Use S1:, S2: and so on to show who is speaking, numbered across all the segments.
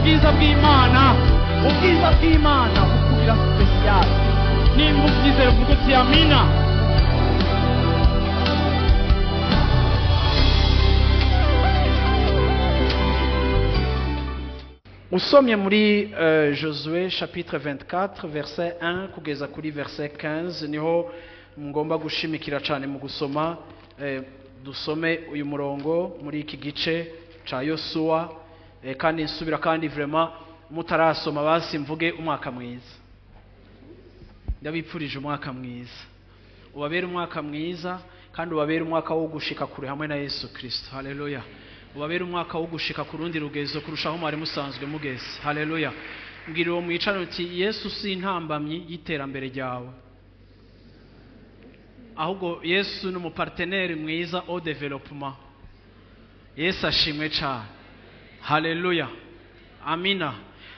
S1: Ubwiza bw'Imana, ubwiza bw'Imana bukugira special. Nimba ubyizera uvuga uti amina. Usomye muri Josué chapitre 24 verset 1 kugeza kuri verset 15, niho ngomba gushimikira cyane mu gusoma. Dusome uyu murongo muri iki gice ca Yosuwa, kandi nsubira kandi vraiment mutarasoma basi mvuge umwaka mwiza. Ndabipfurije umwaka mwiza, ubabere umwaka mwiza kandi ubabere umwaka wo gushika kure hamwe na Yesu Kristo. Haleluya. Ubabere umwaka wo gushika ku rundi rugezo kurushaho mwari musanzwe mugeze. Haleluya. Mbwira uwo mwicaranye uti Yesu si intambamyi y'iterambere ryawe, ahubwo Yesu ni umuparteneri mwiza au développement. Yesu ashimwe cyane. Haleluya. Amina.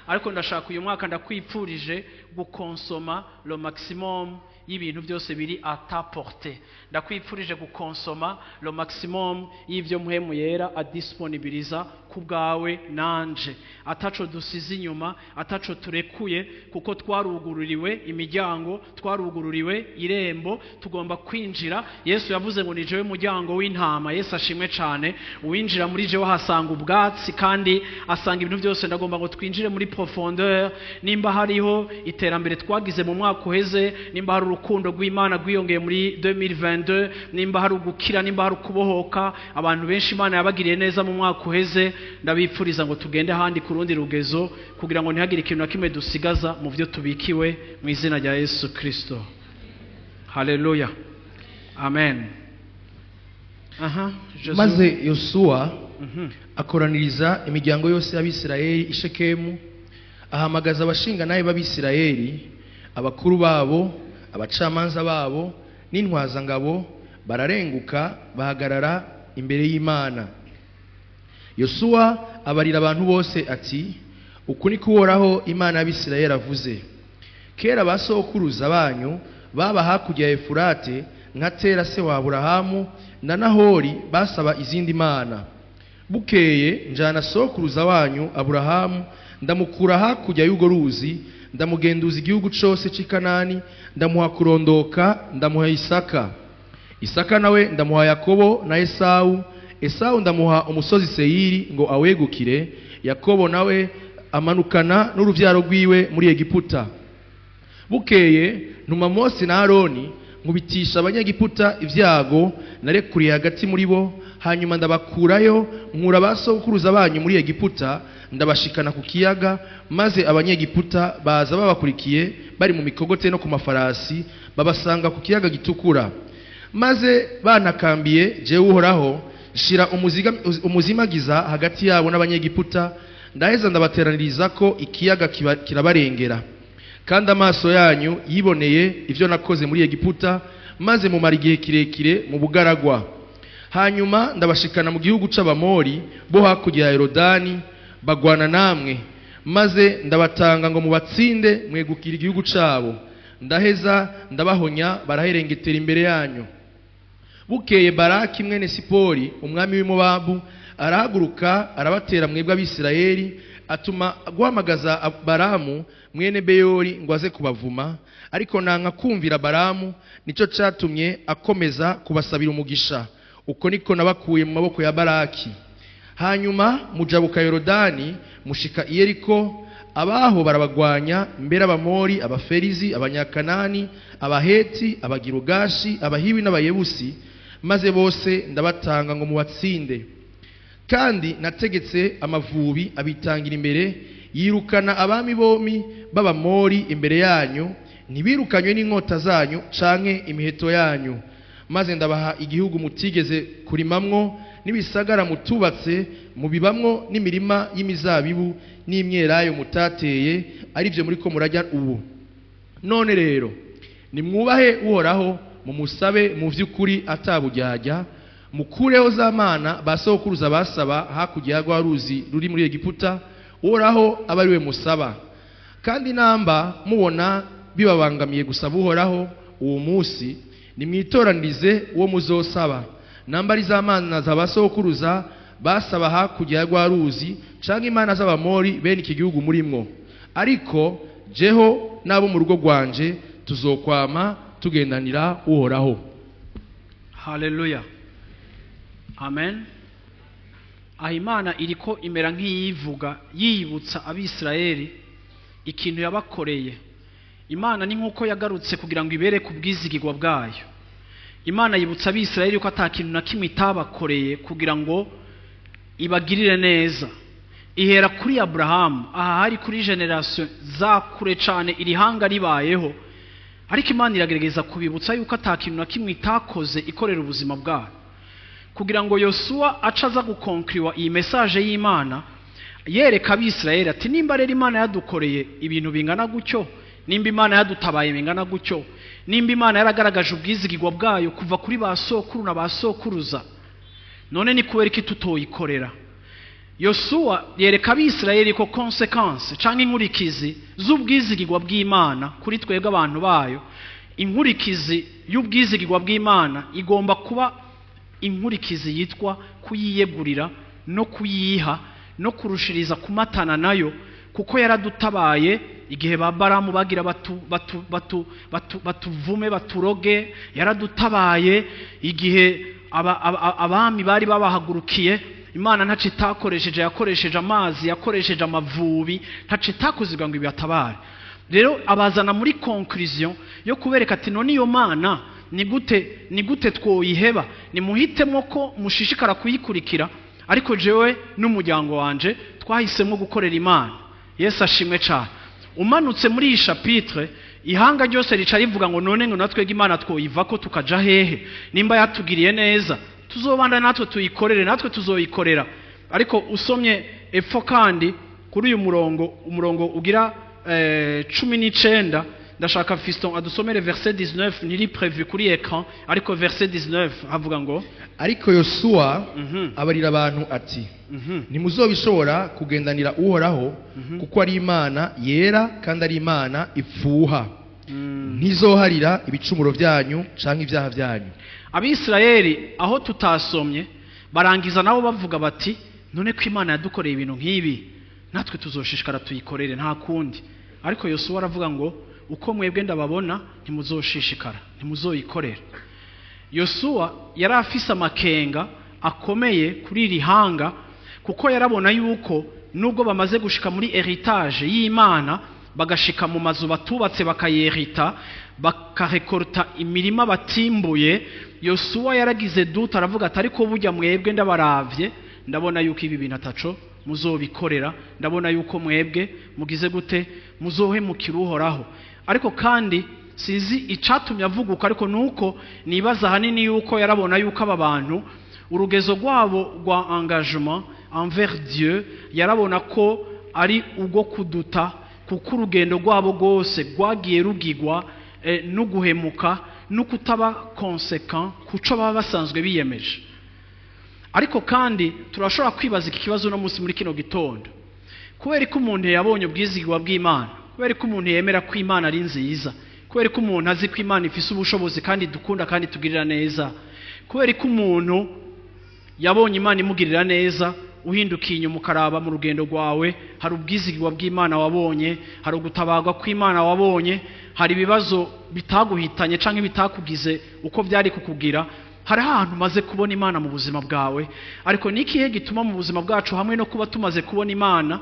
S1: Ariko ndashaka uyu mwaka ndakwipfurije gukonsoma le maximum y'ibintu byose biri à ta portée. Ndakwipfurije gukonsoma le maximum y'ibyo Mpwemu Yera adisponibiliza ku bwawe nanje, ataco dusize inyuma, ataco turekuye, kuko twarugururiwe imiryango, twarugururiwe irembo, tugomba kwinjira. Yesu yavuze ngo ni jewe muryango w'intama. Yesu ashimwe cyane. Uwinjira muri jewe ahasanga ubwatsi kandi asanga ibintu byose. Ndagomba ngo twinjire muri profondeur. Nimba hariho iterambere twagize mu mwaka uheze, nimba hari urukundo rw'Imana rwiyongeye muri 2022, nimba hari ugukira, nimba hari ukubohoka, abantu benshi Imana yabagiriye neza mu mwaka uheze, ndabipfuriza ngo tugende ahandi ku rundi rugezo, kugira ngo ntihagire ikintu na kimwe dusigaza mu byo tubikiwe mu izina rya Yesu Kristo. Haleluya. Amen. Aha, Josué.
S2: Maze Yosuwa akoraniriza imiryango yose y'Abisirayeli i Shekemu, ahamagaza abashingantahe b'Abisirayeli, abakuru babo, abacamanza babo n'intwazangabo, bararenguka bahagarara imbere y'Imana. Yosuwa abarira abantu bose ati: uku niko Uhoraho Imana y'Abisirayeli avuze, kera ba sokuruza banyu baba hakurya ya Efurate, nka Tera se wa Aburahamu na Nahori, basaba izindi mana. Bukeye njana sokuruza wanyu Aburahamu, ndamukura hakurya y'urwo ruzi, ndamugenduza igihugu cose c'i Kanani, ndamuha kurondoka, ndamuha Isaka. Isaka nawe ndamuha Yakobo na Esawu. Esawu ndamuha umusozi Seyiri ngo awegukire. Yakobo nawe amanukana n'uruvyaro rwiwe muri Egiputa. Bukeye ntuma Mose na Aroni, nkubitisha Abanyegiputa ibyago narekuriye hagati muri bo, hanyuma ndabakurayo, nkura ba sokuruza banyu muri Egiputa, ndabashikana ku kiyaga, maze Abanyegiputa baza babakurikiye bari mu mikogote no ku mafarasi, babasanga ku kiyaga gitukura. Maze banakambiye jewe Uhoraho, shira umuzimagiza hagati yabo n'Abanyegiputa, ndaheza ndabateraniriza ko ikiyaga kirabarengera. Kandi amaso yanyu yiboneye ivyo nakoze muri Egiputa, maze mumara igihe kirekire mu bugaragwa. Hanyuma ndabashikana mu gihugu c'Abamori bo hakurya ya Yorodani, bagwana namwe, maze ndabatanga ngo mubatsinde, mwegukira igihugu cabo. Ndaheza ndabahonya, baraherengetera imbere yanyu. Bukeye Baraki mwene Sipori umwami w'i Mowabu arahaguruka arabatera mwebwe Abisirayeli, atuma guhamagaza Balamu mwene Beyori ngo aze kubavuma, ariko nanka kumvira Balamu, nico catumye akomeza kubasabira umugisha. Uko niko nabakuye mu maboko ya Baraki. Hanyuma mujabuka Yorodani mushika i Yeriko, abaho barabagwanya, mbere Abamori, Abaferizi, Abanyakanani, Abaheti, Abagirugashi, Abahiwi n'Abayebusi, maze bose ndabatanga ngo mubatsinde. Kandi nategetse amavubi abitangira imbere, yirukana abami bomi b'Abamori imbere yanyu, ntibirukanywe n'inkota zanyu canke imiheto yanyu. Maze ndabaha igihugu mutigeze kurimamwo, n'ibisagara mutubatse mubibamwo, n'imirima y'imizabibu n'imyelayo mutateye, arivyo muriko murarya ubu. None rero nimwubahe Uhoraho, mumusabe mu vy'ukuri ataburyarya, mukureho za mana ba sokuruza basaba hakurya ya rwa ruzi ruri muri Egiputa, Uhoraho abe ariwe musaba. Kandi namba mubona bibabangamiye gusaba Uhoraho uwo munsi, nimwitoranirize uwo muzosaba. Namba ari za mana za basokuruza basaba hakurya ya rwa ruzi, canke imana z'Abamori bene iki gihugu murimwo. Ariko jeho n'abo mu rugo rwanje tuzokwama tugendanira Uhoraho.
S1: Haleluya, amen. Aho Imana iriko imera nk'iyivuga, yibutsa Abisirayeli ikintu yabakoreye. Imana ni nk'uko yagarutse kugira ngo ibereke ubwizigirwa bwayo. Imana yibutsa Abisirayeli ko ata kintu na kimwe itabakoreye kugira ngo ibagirire neza. Ihera kuri Aburahamu, aha hari kuri génération za kure cane iri hanga ribayeho, ariko Imana iragerageza kubibutsa yuko ata kintu na kimwe itakoze ikorera ubuzima bwayo, kugira ngo Yosuwa aca aza gukonkiriwa iyi message y'Imana, yereka Abisirayeli ati: nimba rero Imana yadukoreye ibintu bingana gutyo, nimba Imana yadutabaye bingana gutyo, nimba Imana yaragaragaje ubwizigirwa bwayo kuva kuri ba sokuru na ba sokuruza, none ni kubera iki tutoyikorera? Yosuwa yereka Abisirayeli ko conséquence canke inkurikizi z'ubwizigirwa bw'Imana kuri twebwe abantu bayo, inkurikizi y'ubwizigirwa bw'Imana igomba kuba inkurikizi yitwa kuyiyegurira no kuyiha no kurushiriza kumatana nayo, kuko yaradutabaye igihe ba Baramu bagira batu batu batu batu batuvume, baturoge. Yaradutabaye igihe abami bari babahagurukiye. Imana ntaco itakoresheje, yakoresheje amazi, yakoresheje amavubi, ntaco itakoze kugira ngo ibibatabare. Rero abazana muri conclusion yo kubereka ati: none iyo Mana ni gute twoyiheba? Nimuhitemo ko mushishikara kuyikurikira, ariko jewe n'umuryango wanje twahisemo gukorera Imana. Yesu ashimwe cyane. Umanutse muri iyi chapitre, ihanga ryose rica rivuga ngo: none ngo natwebwe Imana twoyiva ko tukaja hehe? Nimba yatugiriye neza, tuzobanda natwe tuyikorere, natwe tuzoyikorera. Ariko usomye epfo kandi kuri uyu murongo, umurongo ugira 19, ndashaka Fiston adusomere verset 19. Ntiri prévu kuri écran, ariko verset 19 havuga ngo:
S2: Ariko Yosuwa abarira abantu ati: ntimuzobishobora kugendanira Uhoraho, kuko ari Imana yera kandi ari Imana ipfuha. Ntizoharira ibicumuro byanyu canke ibyaha byanyu.
S1: Abisirayeli, aho tutasomye, barangiza nabo bavuga bati: none ko Imana yadukoreye ibintu nk'ibi, natwe tuzoshishikara tuyikorere, nta kundi. Ariko Yosuwa aravuga ngo: uko mwebwe ndababona, ntimuzoshishikara, ntimuzoyikorera. Yosuwa yari afise amakenga akomeye kuri iri hanga, kuko yarabona yuko nubwo bamaze gushika muri héritage y'Imana, bagashika mu mazu batubatse, bakayerita, bakarekorta imirima batimbuye, Yosuwa yaragize doute, aravuga ati: ariko burya mwebwe ndabaravye, ndabona yuko ibi bintu ataco muzobikorera, ndabona yuko mwebwe mugize gute, muzohemukira Uhoraho. Ariko kandi sinzi icatumye avuguka, ariko nuko nibaza ahanini yuko yarabona yuko aba bantu urugezo rwabo rwa engagement envers Dieu yarabona ko ari ubwo kuduta, kuko urugendo rwabo rwose rwagiye rugigwa no guhemuka no kutaba conséquent kuco baba basanzwe biyemeje. Ariko kandi turashobora kwibaza iki kibazo uno munsi muri kino gitondo: kubera ko umuntu yabonye ubwizigirwa bw'Imana, kubera ko umuntu yemera ko Imana ari nziza, kubera ko umuntu azi ko Imana ifise ubushobozi kandi dukunda kandi tugirira neza, kubera ko umuntu yabonye Imana imugirira neza, uhindukiye inyuma ukaraba mu rugendo rwawe, hari ubwizigirwa bw'Imana wabonye, hari ugutabarwa kw'Imana wabonye, hari ibibazo bitaguhitanye canke bitakugize uko byari kukugira, hari ahantu umaze kubona Imana mu buzima bwawe, ariko ni ikihe gituma mu buzima bwacu, hamwe no kuba tumaze kubona Imana,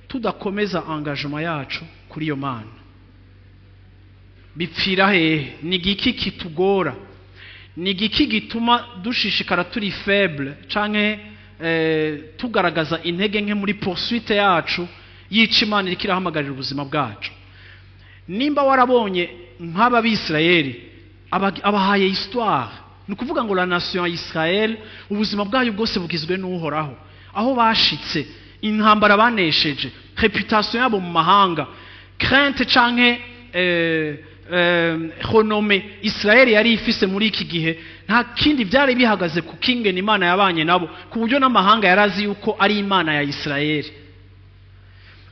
S1: tudakomeza engagement yacu kuri iyo Mana? Bipfira hehe? Ni igiki kitugora? Ni igiki gituma dushishikara turi faible canke tugaragaza intege nke muri poursuite yacu yica Imana iriko irahamagarira ubuzima bwacu? Nimba warabonye nk'aba Bisirayeli, abahaye histoire, ni ukuvuga ngo la nation ya Israel ubuzima bwayo bwose bugizwe n'Uhoraho, aho bashitse, intambara banesheje, réputation yabo mu mahanga, crainte canke renommée Israel yari ifise muri iki gihe, nta kindi byari bihagaze ku kingene Imana yabanye nabo, ku buryo n'amahanga yarazi yuko ari Imana ya Israel.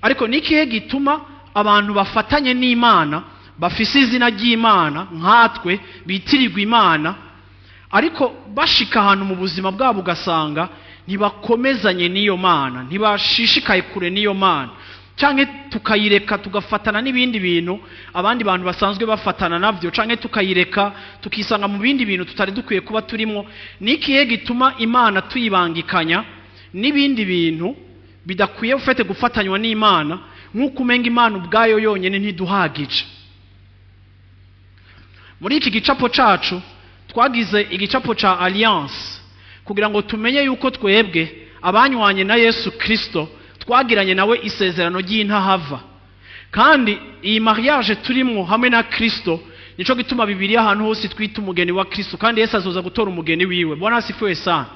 S1: Ariko ni ikihe gituma abantu bafatanye n'Imana, bafise izina ry'Imana, nkatwe bitirirwa Imana, ariko bashika ahantu mu buzima bwabo ugasanga Ntibakomezanye n'iyo Mana, ntibashishikaye kure n'iyo Mana, canke tukayireka tugafatana n'ibindi bintu abandi bantu basanzwe bafatana navyo, canke tukayireka tukisanga mu bindi bintu tutari dukwiye kuba turimo. Ni ikihe gituma Imana tuyibangikanya n'ibindi bintu bidakwiye ufite gufatanywa n'Imana, nk'uko umenga Imana ubwayo yonyine ntiduhagije? Muri iki gicapo cacu twagize igicapo ca alliance kugira ngo tumenye yuko twebwe abanywanye na Yesu Kristo twagiranye nawe isezerano ry'intahava. Kandi iyi mariage turimwo hamwe na Kristo, nico gituma Bibiliya ahantu hose twita umugeni wa Kristo, kandi Yesu azoza gutora umugeni wiwe. Bwana asifiwe sana.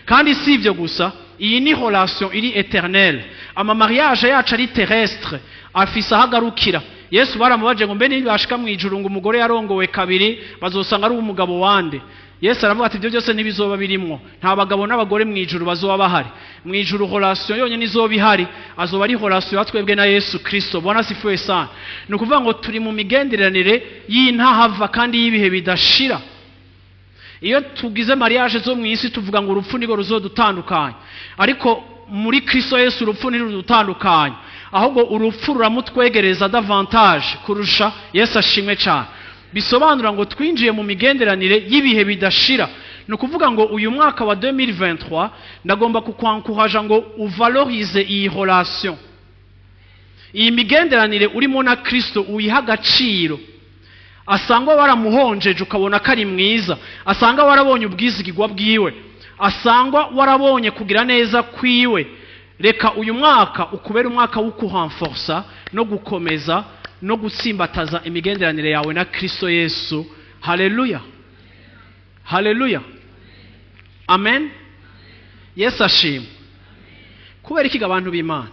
S1: Kandi si ivyo gusa, iyi ni relation iri éternelle. Ama mariage yacu ari terrestre afise aho agarukira. Yesu baramubaje ngo: "Mbe nibashika mu ijuru, ngo umugore yarongowe kabiri bazosanga ari umugabo wande?" Yesu aravuga ati: "Ibyo byose ntibizoba birimwo. Nta bagabo n'abagore mu ijuru bazoba bahari. Mu ijuru relation yonyine izoba ihari azoba ari relation ya twebwe na Yesu Kristo." Bwana asifiwe sana. Ni ukuvuga ngo turi mu migenderanire y'intahava kandi y'ibihe bidashira. Iyo tugize mariage zo mu isi, tuvuga ngo urupfu nirwo ruzodutandukanya, ariko muri Kristo Yesu urupfu ntirudutandukanya, ahubwo urupfu ruramutwegereza davantage kurusha. Yesu ashimwe cyane. Bisobanura ngo twinjiye mu migenderanire y'ibihe bidashira. Ni ukuvuga ngo uyu mwaka wa 2023 ndagomba kukwankuraja ngo uvalorize iyi relation, iyi migenderanire urimo na Kristo, uyiha agaciro. Asangwa waramuhonjeje ukabona ko ari mwiza, asanga warabonye ubwizigirwa bwiwe, asangwa warabonye kugira neza kwiwe, reka uyu mwaka ukubera umwaka wo kurenforsa no gukomeza no gutsimbataza imigenderanire yawe na Kristo Yesu. Haleluya, haleluya, amen. Yesu ashimwe. Kubera ikiga, abantu b'Imana,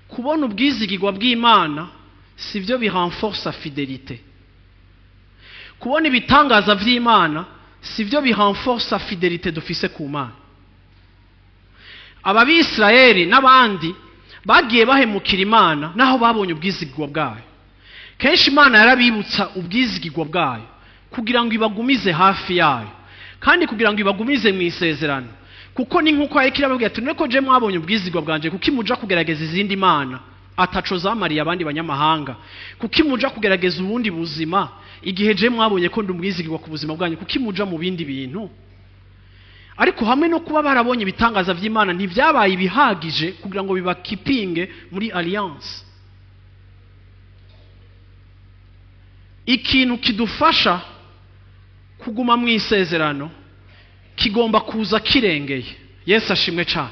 S1: kubona ubwizigirwa bw'Imana si byo birenforsa fidélité. Kubona ibitangaza by'Imana si byo birenforsa fidélité dufise ku Mana. Aba Bisirayeli n'abandi bagiye bahemukira Imana naho babonye ubwizigirwa bwayo. Kenshi Imana yarabibutsa ubwizigirwa bwayo kugira ngo ibagumize hafi yayo, kandi kugira ngo ibagumize mu isezerano, kuko ni nk'uko yariko irababwira ati: "None ko je mwabonye ubwizigirwa bwanje, kuko imuja kugerageza izindi mana ataco zamariye abandi banyamahanga? Kuko imuja kugerageza ubundi buzima igihe je mwabonye ko ndi umwizigirwa ku buzima bwanyu? Kuko imuja mu bindi bintu?" Ariko hamwe no kuba barabonye ibitangaza by'Imana, ntibyabaye ibihagije kugira ngo bibakipinge muri alliance. Ikintu kidufasha kuguma mu isezerano kigomba kuza kirengeye. Yesu ashimwe cyane.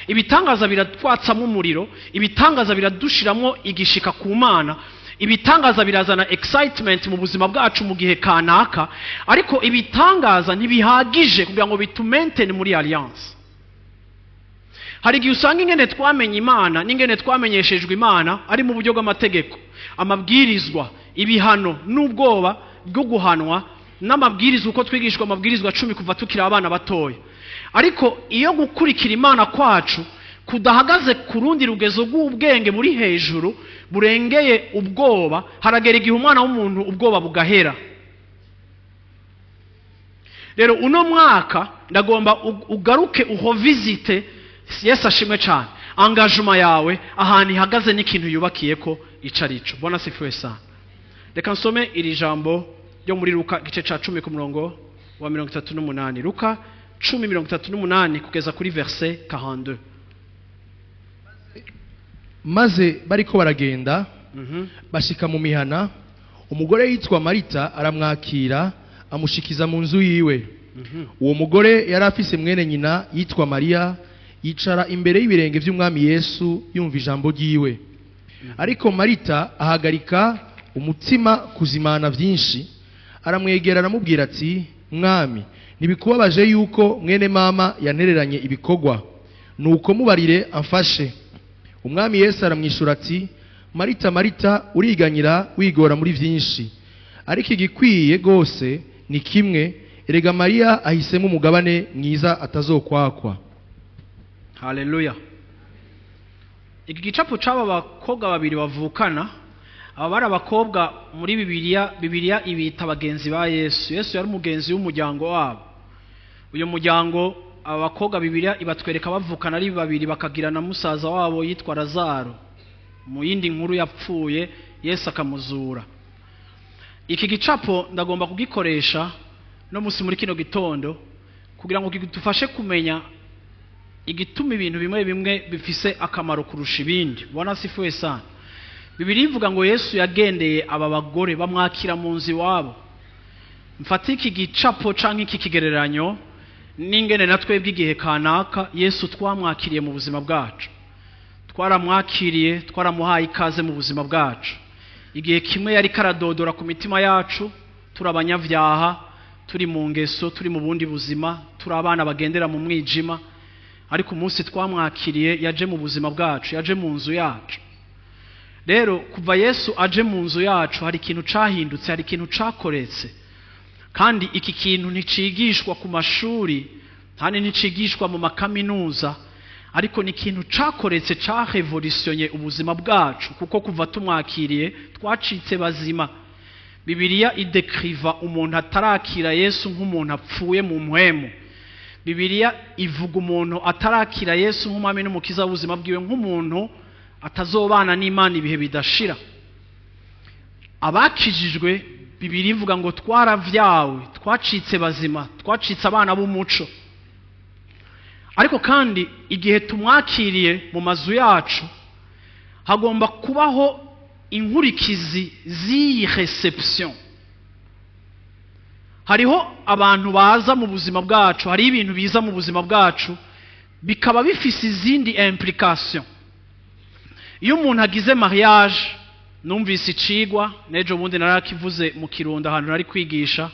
S1: Ibitangaza biratwatsamo umuriro, ibitangaza biradushiramo igishika ku Mana, ibitangaza birazana excitement mu buzima bwacu mu gihe kanaka, ariko ibitangaza ntibihagije kugira ngo bitumaintienne muri alliance. Hari igihe usanga ingene twamenye Imana n'ingene twamenyeshejwe Imana ari mu buryo bw'amategeko, amabwirizwa, ibihano n'ubwoba bwo guhanwa n'amabwirizwa, uko twigishwa amabwirizwa 10 kuva tukiri abana batoya. Ariko iyo gukurikira Imana kwacu kudahagaze ku rundi rugezo rw'ubwenge buri hejuru burengeye ubwoba, haragera igihe umwana w'umuntu ubwoba bugahera. Rero uno mwaka ndagomba ugaruke urevisite, Yesu ashimwe cyane, engagement yawe ahantu ihagaze n'ikintu yubakiye ko ico ari cyo. Bwana asifiwe sana. Reka nsome iri jambo ryo muri Luka igice ca 10 ku murongo wa 38. Luka 10:38 kugeza kuri verset 42.
S2: Maze bariko baragenda, bashika mu mihana, umugore yitwa Marita aramwakira, amushikiza mu nzu yiwe. Uwo mugore yari afise mwene nyina yitwa Mariya, yicara imbere y'ibirenge by'Umwami Yesu, yumva ijambo ryiwe. Ariko Marita ahagarika umutima kuzimana byinshi, aramwegera aramubwira ati: "Mwami, ntibikubabaje yuko mwene mama yantereranye ibikorwa? Nuko mubarire amfashe." Umwami Yesu aramwishura ati: "Marita, Marita, uriganyira wigora muri byinshi, ariko igikwiye rwose ni kimwe. Erega Mariya ahisemo umugabane mwiza atazokwakwa."
S1: Haleluya. Iki gicapo c'aba bakobwa babiri bavukana, aba bari abakobwa muri Bibiliya, Bibiliya ibita abagenzi ba Yesu. Yesu yari umugenzi w'umuryango wabo. Uyu muryango, abakobwa, Bibiliya ibatwereka bavukana ari babiri, bakagira na musaza wabo yitwa Lazaro, mu yindi nkuru yapfuye, Yesu akamuzura. Iki gicapo ndagomba kugikoresha no munsi muri kino gitondo kugira ngo kidufashe kumenya igituma ibintu bimwe bimwe bifise akamaro kurusha ibindi. Bwana asifiwe sana. Bibiliya ivuga ngo Yesu yagendeye aba bagore, bamwakira mu nzu iwabo. Mfate iki gicapo canke iki kigereranyo n'ingene na twebwe igihe kanaka Yesu twamwakiriye mu buzima bwacu, twaramwakiriye, twaramuhaye ikaze mu buzima bwacu. Igihe kimwe yari karadodora ku mitima yacu, turi abanyabyaha, turi mu ngeso, turi mu bundi buzima, turi abana bagendera mu mwijima. Ariko umunsi twamwakiriye, yaje mu buzima bwacu, yaje mu nzu yacu. Rero kuva Yesu aje mu nzu yacu, hari ikintu cahindutse, hari ikintu cakoretse. Kandi iki kintu nticigishwa ku mashuri, kandi nticigishwa mu makaminuza, ariko ni ikintu cakoretse, carevolutionnye ubuzima bwacu, kuko kuva tumwakiriye twacitse bazima. Bibiliya idekriva umuntu atarakira Yesu nk'umuntu apfuye mu mpwemu. Bibiliya ivuga umuntu atarakira Yesu nk'umwami n'umukiza w'ubuzima bwiwe nk'umuntu atazobana n'Imana ibihe bidashira. Abakijijwe, Bibiliya ivuga ngo twaravyawe, twacitse bazima, twacitse abana b'umuco. Ariko kandi igihe tumwakiriye mu mazu yacu, hagomba kubaho inkurikizi z'iyi réception. Hariho abantu baza mu buzima bwacu, hariho ibintu biza mu buzima bwacu bikaba bifise izindi implication. Iyo umuntu agize mariage, numvise icigwa n'ejo bundi, narakivuze mu Kirundo ahantu nari kwigisha,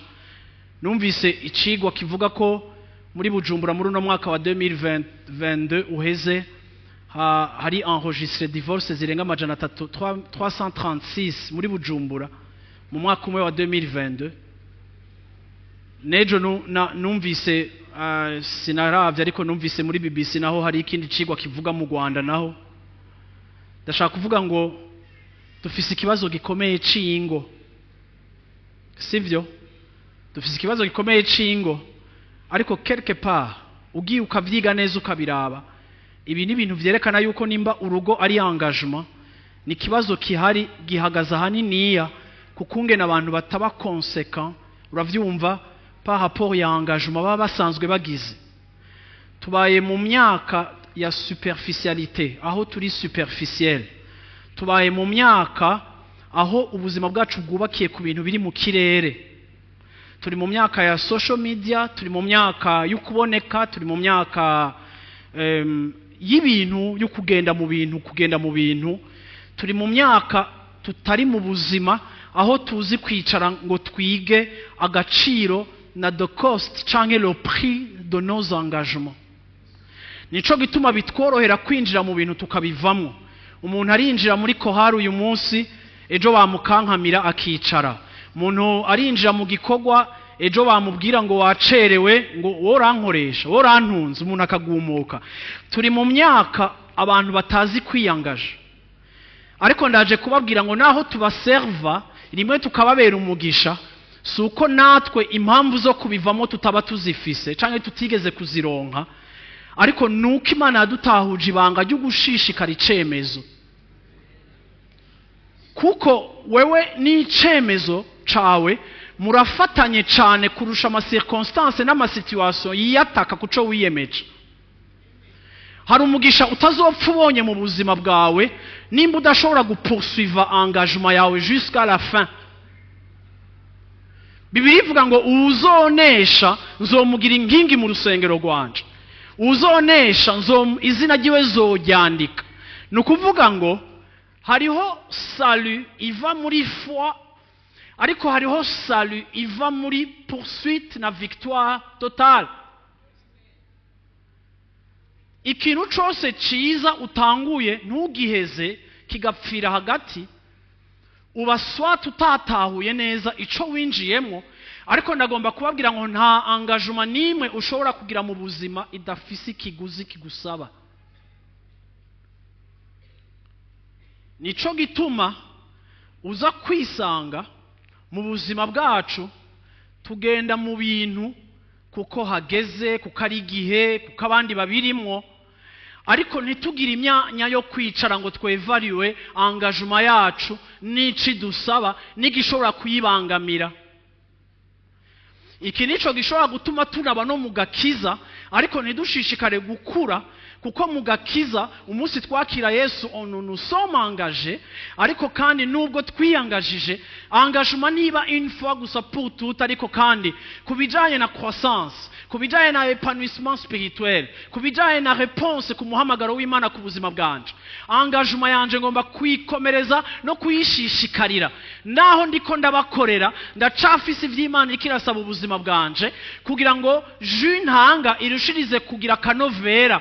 S1: numvise icigwa kivuga ko muri Bujumbura muri uno mwaka wa 2022 uheze hari enregistré divorce zirenga 300, 336 muri Bujumbura mu mwaka umwe wa 2022. Nejo numvise, sinaravye, ariko numvise muri BBC naho hari ikindi cigwa kivuga mu Rwanda naho. Ndashaka kuvuga ngo dufise ikibazo gikomeye c'ingo, sivyo? Dufise ikibazo gikomeye c'ingo. Ariko quelque part ugiye ukavyiga neza, ukabiraba, ibi ni ibintu vyerekana yuko nimba urugo ari engagement, ni ikibazo kihari gihagaze ahaniniya kukungena abantu bataba conséquent, uravyumva, par rapport ya engagement baba basanzwe bagize. Tubaye mu myaka ya superficialité, aho turi superficiel. Tubaye mu myaka aho ubuzima bwacu bwubakiye ku bintu biri mu kirere. Turi mu myaka ya social media, turi mu myaka yo kuboneka, turi mu myaka y'ibintu, yo kugenda mu bintu, kugenda mu bintu. Turi mu myaka tutari mu buzima aho tuzi kwicara ngo twige agaciro na the cost canke le prix de nos engagements. Nico gituma bitworohera kwinjira mu bintu tukabivamwo. Umuntu arinjira muri kohari uyu munsi, ejo bamukankamira akicara. Umuntu arinjira mu gikorwa, ejo bamubwira ngo wacerewe, ngo worankoresha, worantunze, umuntu akagumuka. Turi mu myaka abantu batazi kwiyangaje. Ariko ndaje kubabwira ngo naho tubaserva rimwe tukababera umugisha, si uko natwe impamvu zo kubivamo tutaba tuzifise canke tutigeze kuzironka, ariko nuko Imana yadutahuje ibanga ryo gushishikara icemezo, kuko wewe n'icemezo cawe murafatanye cane kurusha amacirconstance n'amasituation yiyataka kuco wiyemeje. Hari umugisha utazopfa ubonye mu buzima bwawe nimba udashobora gupoursuiva engagement yawe jusqu'à la fin. Bibiliya ivuga ngo uwuzonesha nzomugira inkingi mu rusengero rwanje, uwuzonesha izina ryiwe zoryandika. Ni ukuvuga ngo hariho salut iva muri foi, ariko hariho salut iva muri poursuite na victoire totale. Ikintu cose ciza utanguye ntugiheze, kigapfira hagati, uba swat utatahuye neza ico winjiyemo. Ariko ndagomba kubabwira ngo nta engagement n'imwe ushobora kugira mu buzima idafise ikiguzi kigusaba. Nico gituma uza kwisanga mu buzima bwacu tugenda mu bintu Kuko hageze, kuko ari igihe, kuko abandi babirimwo, ariko ntitugire imyanya yo kwicara ngo twevariwe engagement yacu n'ici dusaba n'igishobora kuyibangamira. Iki nico gishobora gutuma tunaba no mu gakiza ariko ntidushishikare gukura, kuko mu gakiza umunsi twakira Yesu on nous sommes engagés, ariko kandi nubwo twiyangajije, engagement niba une fois gusa pour tout, ariko kandi ku bijanye na croissance, ku bijanye na épanouissement spirituel, ku bijanye na réponse ku muhamagaro w'Imana ku buzima bwanje, engagement yanje ngomba kuyikomereza no kuyishishikarira. Naho ndiko ndabakorera, ndacafise ivy'Imana iriko irasaba ubuzima bwanje kugira ngo jus ntanga irushirize kugira akanovera.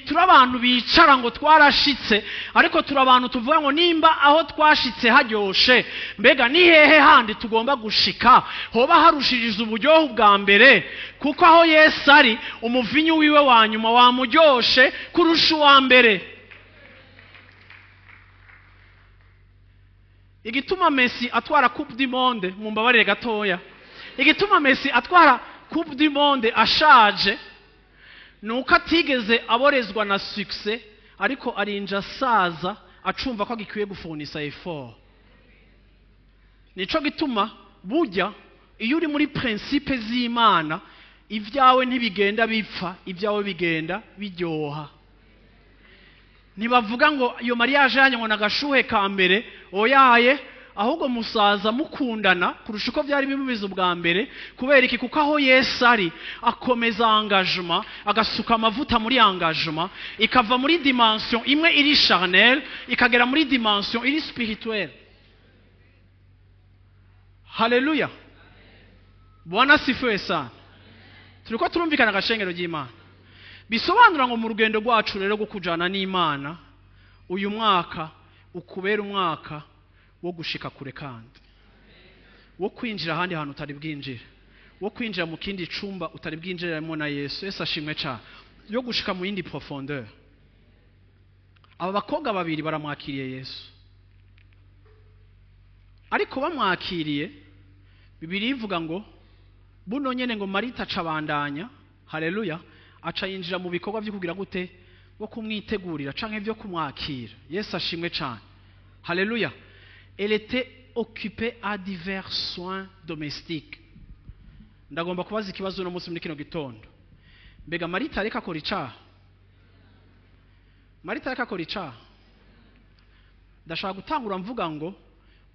S1: Ntituri abantu bicara ngo twarashitse, ariko turi abantu tuvuga ngo nimba aho twashitse haryoshe, mbega ni hehe handi tugomba gushika hoba harushiriza uburyohe bwa mbere? Kuko aho Yesu ari, umuvinyu wiwe wa nyuma wamuryoshe kurusha uwa mbere. Igituma Messi atwara Coupe du Monde, mumbabarire gatoya, igituma Messi atwara Coupe du Monde ashaje nuko atigeze aborezwa na succès, ariko arinja asaza acumva ko agikwiye gufournisa effort. Nico gituma burya iyo uri muri principe z'Imana, ibyawe ntibigenda bipfa, ibyawe bigenda biryoha. Ntibavuga ngo iyo mariage yanyu ngo nagashuhe ka mbere, oyaye, ahubwo musaza mukundana kurusha uko byari bimeze ubwa mbere. Kubera iki? Kuko aho Yesu ari akomeza engagement, agasuka amavuta muri engagement, ikava muri dimension imwe iri charnel ikagera muri dimension iri spirituelle. Haleluya, Bwana sifiwe sana. Turiko turumvikana agashengero ry'Imana. Bisobanura ngo mu rugendo rwacu rero rwo kujana n'Imana, uyu mwaka ukubera umwaka wo gushika kure, kandi wo kwinjira ahandi hantu utari bwinjire, wo kwinjira mu kindi cumba utari bwinjiremo na Yesu. Yesu ashimwe cyane, yo gushika mu yindi profondeur. Aba bakobwa babiri baramwakiriye Yesu, ariko bamwakiriye, Bibiliya ivuga ngo buno nyene ngo Marita acabandanya, haleluya, aca yinjira mu bikorwa byo kugira gute, bwo kumwitegurira canke byo kumwakira. Yesu ashimwe cyane, haleluya. Elle était occupée à divers soins domestiques. Ndagomba kubaza ikibazo uno munsi muri kino gitondo: mbega Marita ariko akora icaha? Marita ariko akora icaha? Ndashaka gutangura mvuga ngo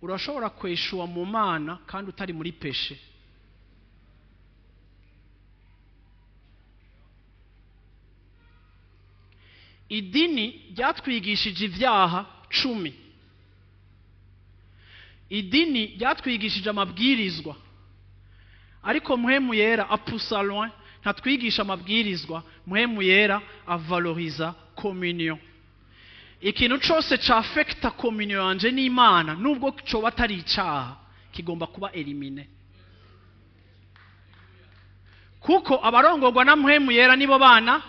S1: urashobora kweshuwa mu Mana kandi utari muri péché. Idini ryatwigishije ibyaha 10, idini ryatwigishije amabwirizwa, ariko Mpwemu Yera apusa loin, ntatwigisha amabwirizwa. Mpwemu Yera avaloriza communion. Ikintu cose c'affecta communion yanje n'Imana, nubwo coba atari icaha, kigomba kuba éliminé, kuko abarongorwa na Mpwemu Yera nibo bana.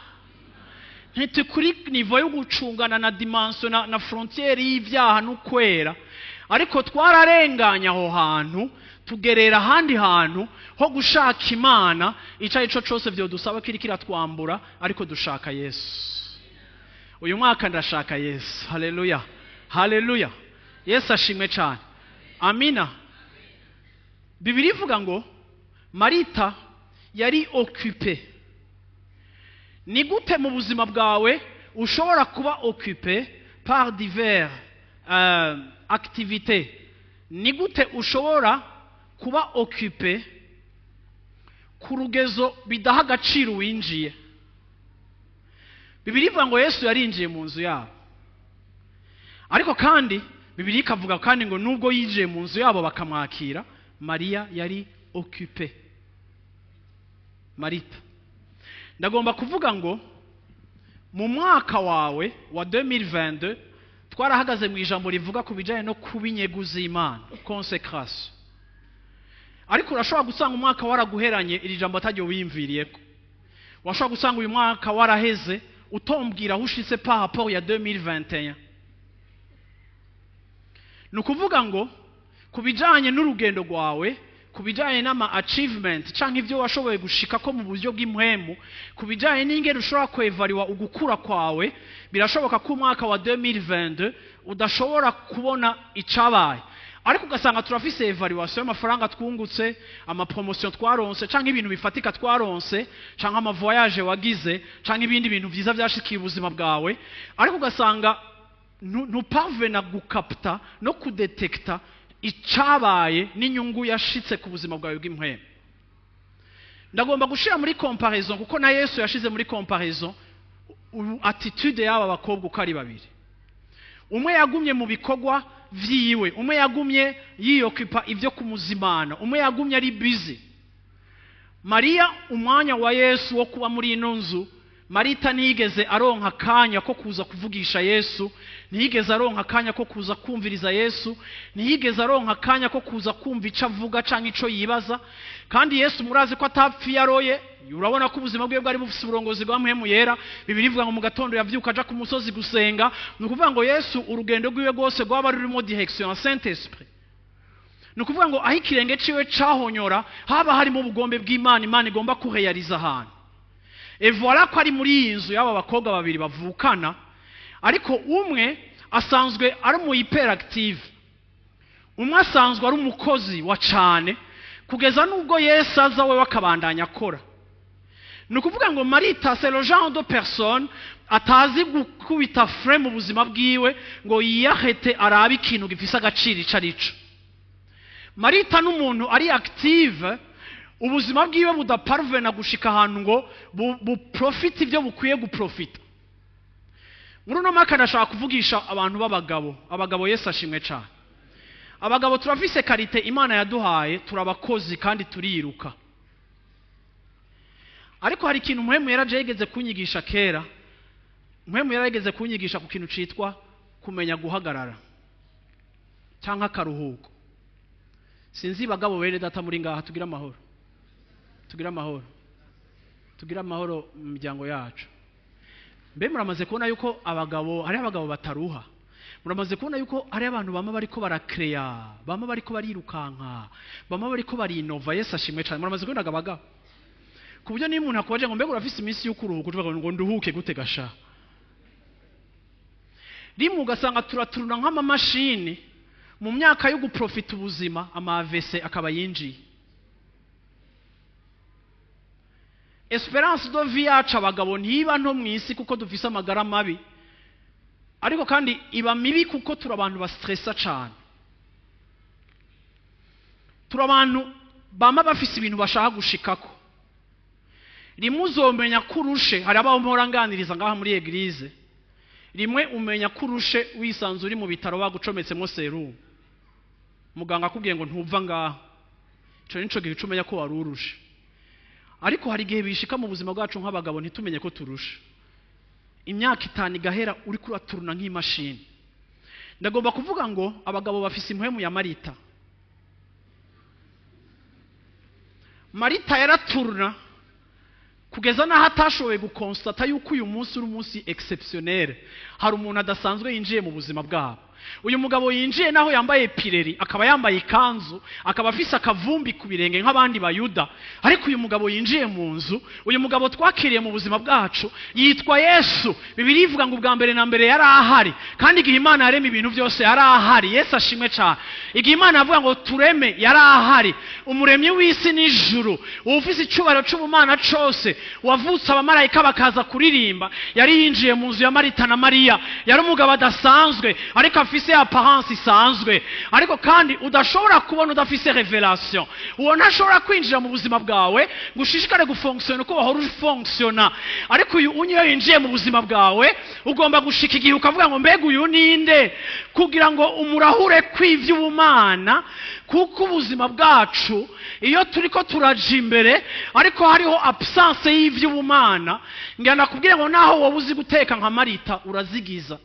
S1: Ntitukuri niveau yo gucungana na dimension na frontière y'ivyaha n'ukwera, ariko twararenganya aho hantu tugerera ahandi hantu ho gushaka Imana. Ico arico cose vyodusaba kiri kiratwambura, ariko dushaka Yesu. Uyu mwaka ndashaka Yesu. Haleluya, haleluya, Yesu ashimwe cyane, amina. Bibiliya ivuga ngo Marita yari occupé. Ni gute mu buzima bwawe ushobora kuba occupé par divers activités? Ni gute ushobora kuba occupé ku rugezo bidaha agaciro winjiye? Bibiliya ivuga ngo Yesu yarinjiye mu nzu yabo, ariko kandi Bibiliya ikavuga kandi ngo nubwo yinjiye mu nzu yabo bakamwakira, Mariya yari occupé. Marita, ndagomba kuvuga ngo mu mwaka wawe wa 2022 twarahagaze mu ijambo rivuga ku bijyanye no kuba inyegu z'Imana, consécration, ariko urashobora gusanga umwaka waraguheranye iri jambo atagiye wiyumviriyeko. Washobora gusanga uyu mwaka waraheze utombwira aho ushitse par rapport ya 2021. Ni ukuvuga ngo ku bijyanye n'urugendo rwawe, Ku bijyanye n'ama achievement cyangwa ibyo washoboye gushika ko mu buryo bw'impwemu, ku bijyanye n'ingene ushobora kwevariwa ugukura kwawe, birashoboka ko umwaka wa 2022 udashobora kubona icabaye, ariko ugasanga turafise évaluation y'amafaranga twungutse, amapromotion twaronse, canke ibintu bifatika twaronse, canke amavoyage wagize, canke ibindi bintu vyiza vyashikiye ubuzima bwawe, ariko ugasanga ntuparvena gukapta no kudetekta icabaye n'inyungu yashitse ku buzima bwawe bw'impwemu. Ndagomba gushira muri comparaison, kuko na Yesu yashize muri comparaison attitude y'aba bakobwa uko ari babiri. Umwe yagumye mu bikorwa vyiwe, umwe yagumye yiyokupa ibyo kumuzimana, umwe yagumye ari busy. Mariya, umwanya wa Yesu wo kuba muri ino nzu, Marita ntiyigeze aronka akanya ko kuza kuvugisha Yesu, ntiyigeze aronka akanya ko kuza kumviriza Yesu, ntiyigeze aronka akanya ko kuza kumva ico avuga canke ico yibaza. Kandi Yesu murazi ko atapfiye aroye. Urabona ko ubuzima bwe bwari bufise uburongozi bwa Mpwemu Yera. Bibiliya ivuga ngo mu gatondo yavyuka aja ku musozi gusenga. Ni ukuvuga ngo Yesu urugendo rwiwe rwose rwaba rurimo direction ya Saint Esprit. Ni ukuvuga ngo aho ikirenge ciwe cahonyora haba harimo ubugombe bw'Imana, Imana igomba kureyariza ahantu. Et voilà ko ari muri iyi nzu y'aba bakobwa babiri bavukana, ariko umwe asanzwe ari mu hyperactive, umwe asanzwe ari umukozi wa cane, kugeza n'ubwo Yesu aza we akabandanya akora. Ni ukuvuga ngo Marita, c'est le genre de personne atazi gukubita frein mu buzima bwiwe ngo yiyahete arabe ikintu gifise agaciro ico arico. Marita n'umuntu ari active, ubuzima bwiwe budaparvena gushika ahantu ngo buprofite ibyo bukwiye guprofita. Muri uno mwaka ndashaka kuvugisha abantu b'abagabo. Abagabo, Yesu ashimwe cane. Abagabo turafise qualité Imana yaduhaye, turabakozi kandi turiruka. Ariko hari ikintu Mpwemu Yera yigeze kunyigisha kera. Mpwemu Yera yigeze kunyigisha ku kintu citwa kumenya guhagarara cyangwa akaruhuko. Sinzi bagabo bene data muri ngaha, tugira amahoro, tugira amahoro, tugira amahoro mu miryango yacu. Mbe muramaze kubona yuko abagabo, hari abagabo bataruha? Muramaze kubona yuko hari abantu bama bariko barakereya, bama bariko barirukanka, bama bariko barinova? Yesu ashimwe cyane. Muramaze kubona abagabo ku buryo niyo umuntu akubaje ngo mbega urafise iminsi yo kuruhuka, uvuga ngo nduhuke gute gasha? Rimwe ugasanga turaturuna nk'amamashini mu myaka yo guprofita ubuzima, ama AVC akaba yinjiye. Espérance de vie yacu abagabo ntiba nto mu isi kuko dufise amagara mabi, ariko kandi iba mibi kuko turi abantu bastressa cane, turi abantu bama bafise ibintu bashaka gushikako. Rimwe uzomenya ko urushe, hari abo mpora nganiriza ngaha muri église, rimwe umenya ko urushe wisanze uri mu bitaro bagucometsemo serumu, muganga akubwiye ngo ntuva ngaha. Ico nico gihe uca umenya ko wari urushe. Ariko hari igihe bishika mu buzima bwacu nk'abagabo ntitumenye ko turusha, imyaka 5 igahera uri kuraturuna nk'imashini. Ndagomba kuvuga ngo abagabo bafise impwemu ya Marita. Marita yaraturuna kugeza n'aho atashoboye gukonstata yuko uyu munsi uri umunsi exceptionnel, hari umuntu adasanzwe yinjiye mu buzima bwabo. Uyu mugabo yinjiye naho yambaye pireri, akaba yambaye ikanzu, akaba afise akavumbi ku birenge nk'abandi bayuda, ariko uyu mugabo yinjiye mu nzu, uyu mugabo twakiriye mu buzima bwacu yitwa Yesu. Bibiliya ivuga ngo ubwa mbere na mbere yari ahari, kandi igihe Imana yarema ibintu byose yari ahari. Yesu ashimwe cyane. Igihe Imana yavuga ngo tureme yari ahari, umuremyi w'isi n'ijuru, ufise icyubahiro c'ubumana cose, wavutse abamarayika bakaza kuririmba, yari yinjiye mu nzu ya Marita na Mariya. Yari umugabo adasanzwe, ariko afise apparence isanzwe, ariko kandi udashobora kubona udafise revelation. Uwo ntashobora kwinjira mu buzima bwawe ngo ushishikare gufonctiona uko wahora ufonctiona. Ariko uyu unyo yinjiye mu buzima bwawe, ugomba gushika igihe ukavuga ngo mbega uyu ninde, kugira ngo umurahure kw'ivy'ubumana. Kuko ubuzima bwacu iyo turiko turaja imbere ariko hariho absence y'ivy'ubumana, ngira nakubwire ngo naho wowe uzi guteka nka Marita urazigiza.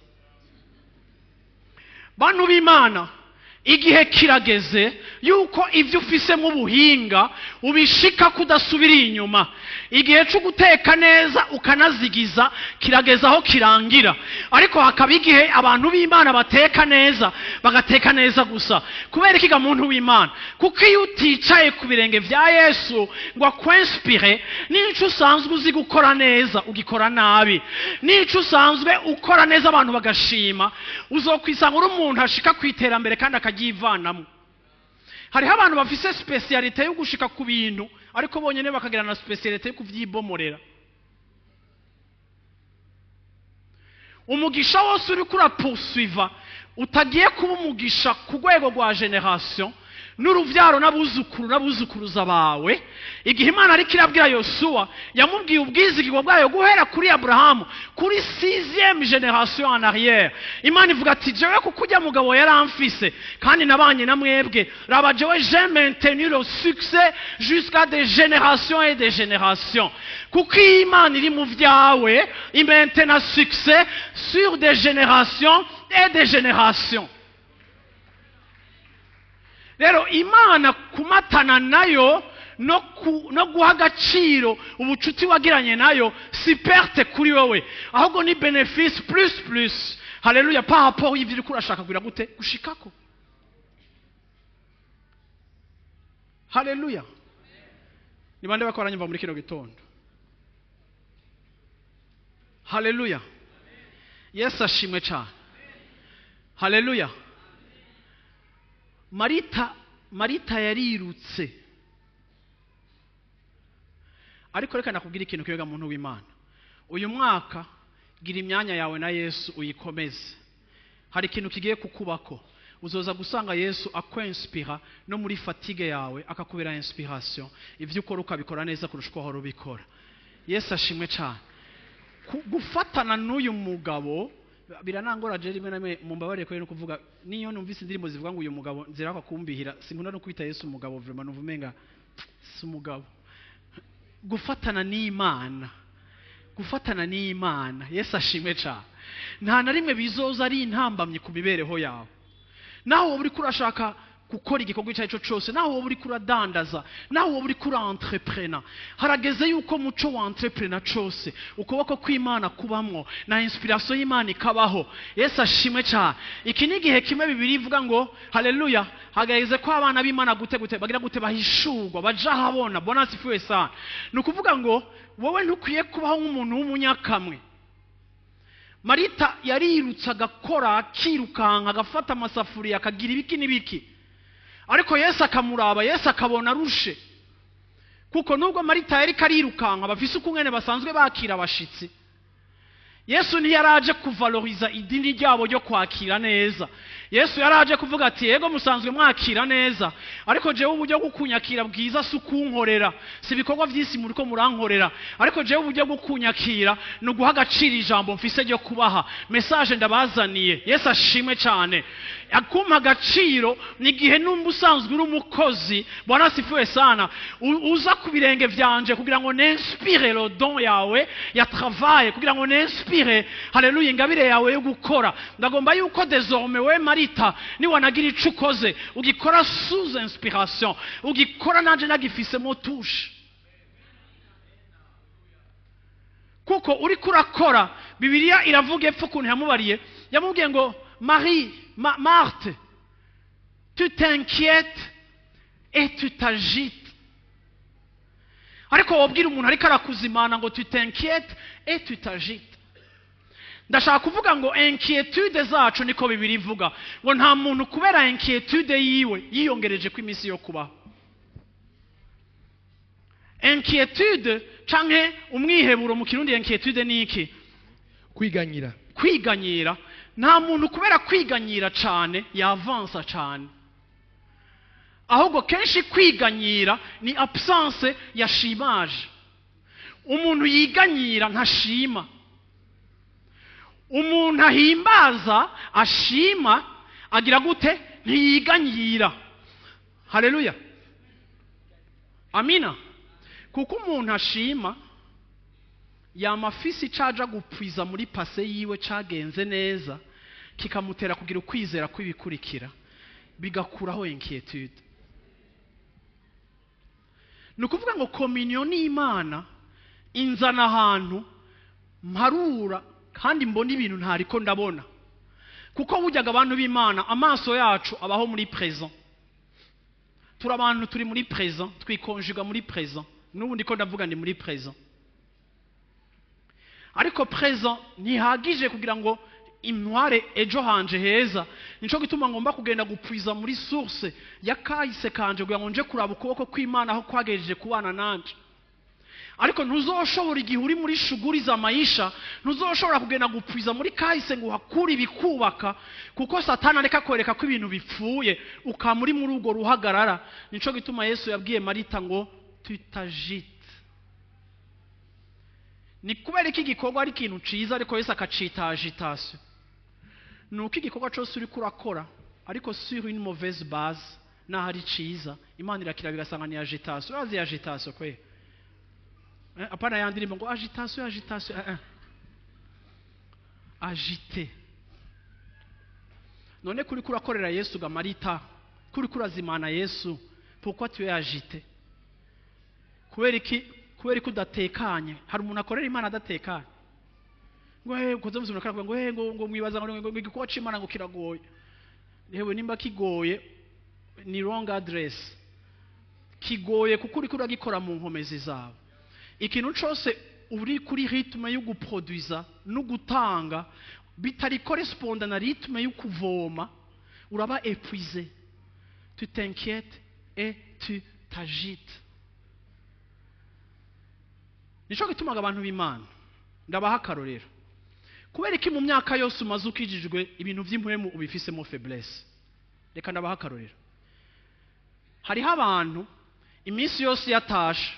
S1: Bantu b'Imana, Igihe kirageze yuko ibyo ufisemo ubuhinga ubishika kudasubira inyuma. Igihe cyo guteka neza ukanazigiza kirageze aho kirangira, ariko hakaba igihe abantu b'Imana bateka neza, bagateka neza gusa. Kubera ikiga muntu w'Imana, kuko iyo uticaye ku birenge vya Yesu ngo akwinspire, n'ico usanzwe uzi gukora neza ugikora nabi, n'ico usanzwe ukora neza abantu bagashima, uzokwisanga uri umuntu ashika ku iterambere kandi akajyivanamo. Hariho abantu bafise spécialité yo gushika ku bintu, ariko bonyene bakagira na spécialité yo kuvyibomorera. Umugisha wose uriko urapoursuiva utagiye kuba umugisha ku rwego rwa génération n'uruvyaro n'abuzukuru n'abuzukuruza bawe. Igihe Imana ariko irabwira Yosuwa, yamubwiye ubwizigirwa bwayo guhera kuri Abrahamu, kuri 6e génération en arrière. Imana ivuga ati jewe kuko ujya mugabo yaramfise kandi nabanye na mwebwe, raba jewe j'ai maintenu le succès jusqu'à des générations et des générations. Kuko iyo Imana iri mu vyawe imaintena succès sur des générations et des générations. Rero Imana kumatana nayo no guha agaciro ubucuti wagiranye nayo si perte kuri wowe, ahubwo ni bénéfice plus plus. Haleluya. Par rapport y'ivyo uriko urashaka kugira gute gushikako. Haleluya. Ni bande bakora nyumva muri kino gitondo? Haleluya. Yesu ashimwe cyane. Haleluya. Marita yarirutse. Ariko reka nakubwira ikintu kiyoga muntu w'Imana. Uyu mwaka gira imyanya yawe na Yesu uyikomeze. Hari ikintu kigiye kukubako. Uzoza gusanga Yesu akwinspira no muri fatigue yawe akakubera inspiration. Ivyo ukora ukabikora neza kurusha uko wahora ubikora. Yesu ashimwe cyane. Gufatana n'uyu mugabo biranangora je rimwe namwe mumbabarire ko no kuvuga niyo numvise indirimbo zivuga ngo uyu mugabo nzira kumbihira, sinkunda no kwita Yesu umugabo, vraiment numva umenga si umugabo. Gufatana n'Imana, gufatana n'Imana. Yesu ashimwe cyane. Nta na rimwe bizoza ari intambamye ku mibereho yawe. Naho wowe uriko urashaka gukora igikorwa icyo ari cyo cyose, naho wowe uriko uradandaza, naho wowe uriko uraentreprena, harageze yuko muco wa entreprena cyose ukuboko kw'Imana kubamwo na inspiration y'Imana ikabaho. Yesu ashimwe cyane. Iki ni igihe kimwe Bibiliya ivuga ngo haleluya, hageze ko abana b'Imana gute gute bagira gute bahishurwa baja habona. Bwana asifiwe sana. Ni ukuvuga ngo wowe ntukwiye kubaho nk'umuntu w'umunyakamwe. Marita yarirutse agakora, akirukanka, agafata amasafuriya, akagira ibiki n'ibiki, ariko Yesu akamuraba, Yesu akabona arushe. Kuko nubwo Marita yari karirukanka, bafise ukungene basanzwe bakira abashitsi, Yesu ntiyaraje kuvaloriza idini ryabo ryo kwakira neza. Yesu yaraje kuvuga ati yego musanzwe mwakira neza, ariko jewe uburyo bwo kunyakira bwiza si ukunkorera, si ibikorwa vy'isi muriko murankorera, ariko jewe uburyo bwo kunyakira ni uguha agaciro ijambo mfise ryo kubaha message ndabazaniye. Yesu ashimwe cyane. Akumpa agaciro ni igihe numva usanzwe uri umukozi, Bwana asifiwe sana, uza ku birenge vyanje kugira ngo ninspire le don yawe ya travail, kugira ngo ninspire haleluya ingabire yawe yo gukora. Ndagomba yuko désormais we Marita niwanagira ico ukoze ugikora sous inspiration, ugikora nanje nagifisemo touche. Kuko uriko urakora, Bibiliya iravuga epfo ukuntu yamubariye, yamubwiye ngo Marie, Marthe, tu t'inquiètes et tu t'agites. Ariko wobwira umuntu ariko arakuzimana ngo tu t'inquiètes et tu t'agites. Ndashaka kuvuga ngo inquiétude zacu niko Bibiliya ivuga ngo nta muntu kubera inquiétude yiwe yiyongereje ko iminsi yo kubaho. Inquiétude canke umwiheburo mu Kirundi, inquiétude ni iki?
S2: Kwiganyira.
S1: Kwiganyira. Nta muntu kubera kwiganyira cane yavansa cane, ahubwo kenshi kwiganyira ni absence ya shimage. Umuntu yiganyira ntashima, umuntu ahimbaza ashima agira gute? Ntiyiganyira. Haleluya, amina. Kuko umuntu ashima yamafisi caja gupwiza muri passé yiwe cagenze neza, kikamutera kugira ukwizera kw'ibikurikira. Bigakuraho inquiétude. Ni ukuvuga ngo communion n'Imana inzana ahantu mparura kandi mbona ibintu ntariko ndabona, kuko buryaga, abantu b'Imana, amaso yacu abaho muri présent. Turi abantu turi muri présent, twikonjuga muri présent. N'ubundi ko ndavuga ndi muri présent, ariko présent ntihagije kugira ngo intware ejo hanje heza. Nico gituma ngomba kugenda gupwiza muri source ya kahise kanje kugira ngo nje kuraba ukuboko kw'Imana aho kwagejeje kubana nanje. Ariko ntuzoshobora, igihe uri muri shughuli za maisha, ntuzoshobora kugenda gupwiza muri kahise ngo uhakure ibikubaka, kuko Satani areka kwereka ko ibintu bipfuye, ukaba uri muri urwo ruhagarara. Nico gituma Yesu yabwiye Marita ngo "Tu t'agites". Ni kubera ko igikorwa ari ikintu ciza, ariko Yesu akacita agitation. Ni uko igikorwa cyose uriko urakora ariko sur une mauvaise base, naho ari ciza, Imana irakira bigasanga ni agitation. Urazi agitation kwe? Apana ya ndirimbo ngo agitation, agitation, Agité. None kuri kurakorera Yesu ga Marita, kuri kurazimana Yesu, pourquoi tu es agité? Kubera iki? Kubera ko udatekanye. Hari umuntu akorera Imana adatekanye, ngo he ukoze muzima, akavuga ngo he ngo mwibaza ngo igikorwa c'Imana ngo kiragoye. Yewe, nimba kigoye ni wrong address. Kigoye kuko uriko uragikora mu nkomezi zawe. Ikintu cose uri kuri rythme yo guproduiza no gutanga bitari corresponda na rythme yo kuvoma, uraba épuisé, tu t'inquiètes et tu t'agites. Nico gitumaga, abantu b'Imana, ndabaha akarorero. Kubera iki mu myaka yose umaze ukijijwe ibintu by'impwemu ubifisemo faiblesse? Reka ndabaha akarorero. Hariho abantu iminsi yose yatashe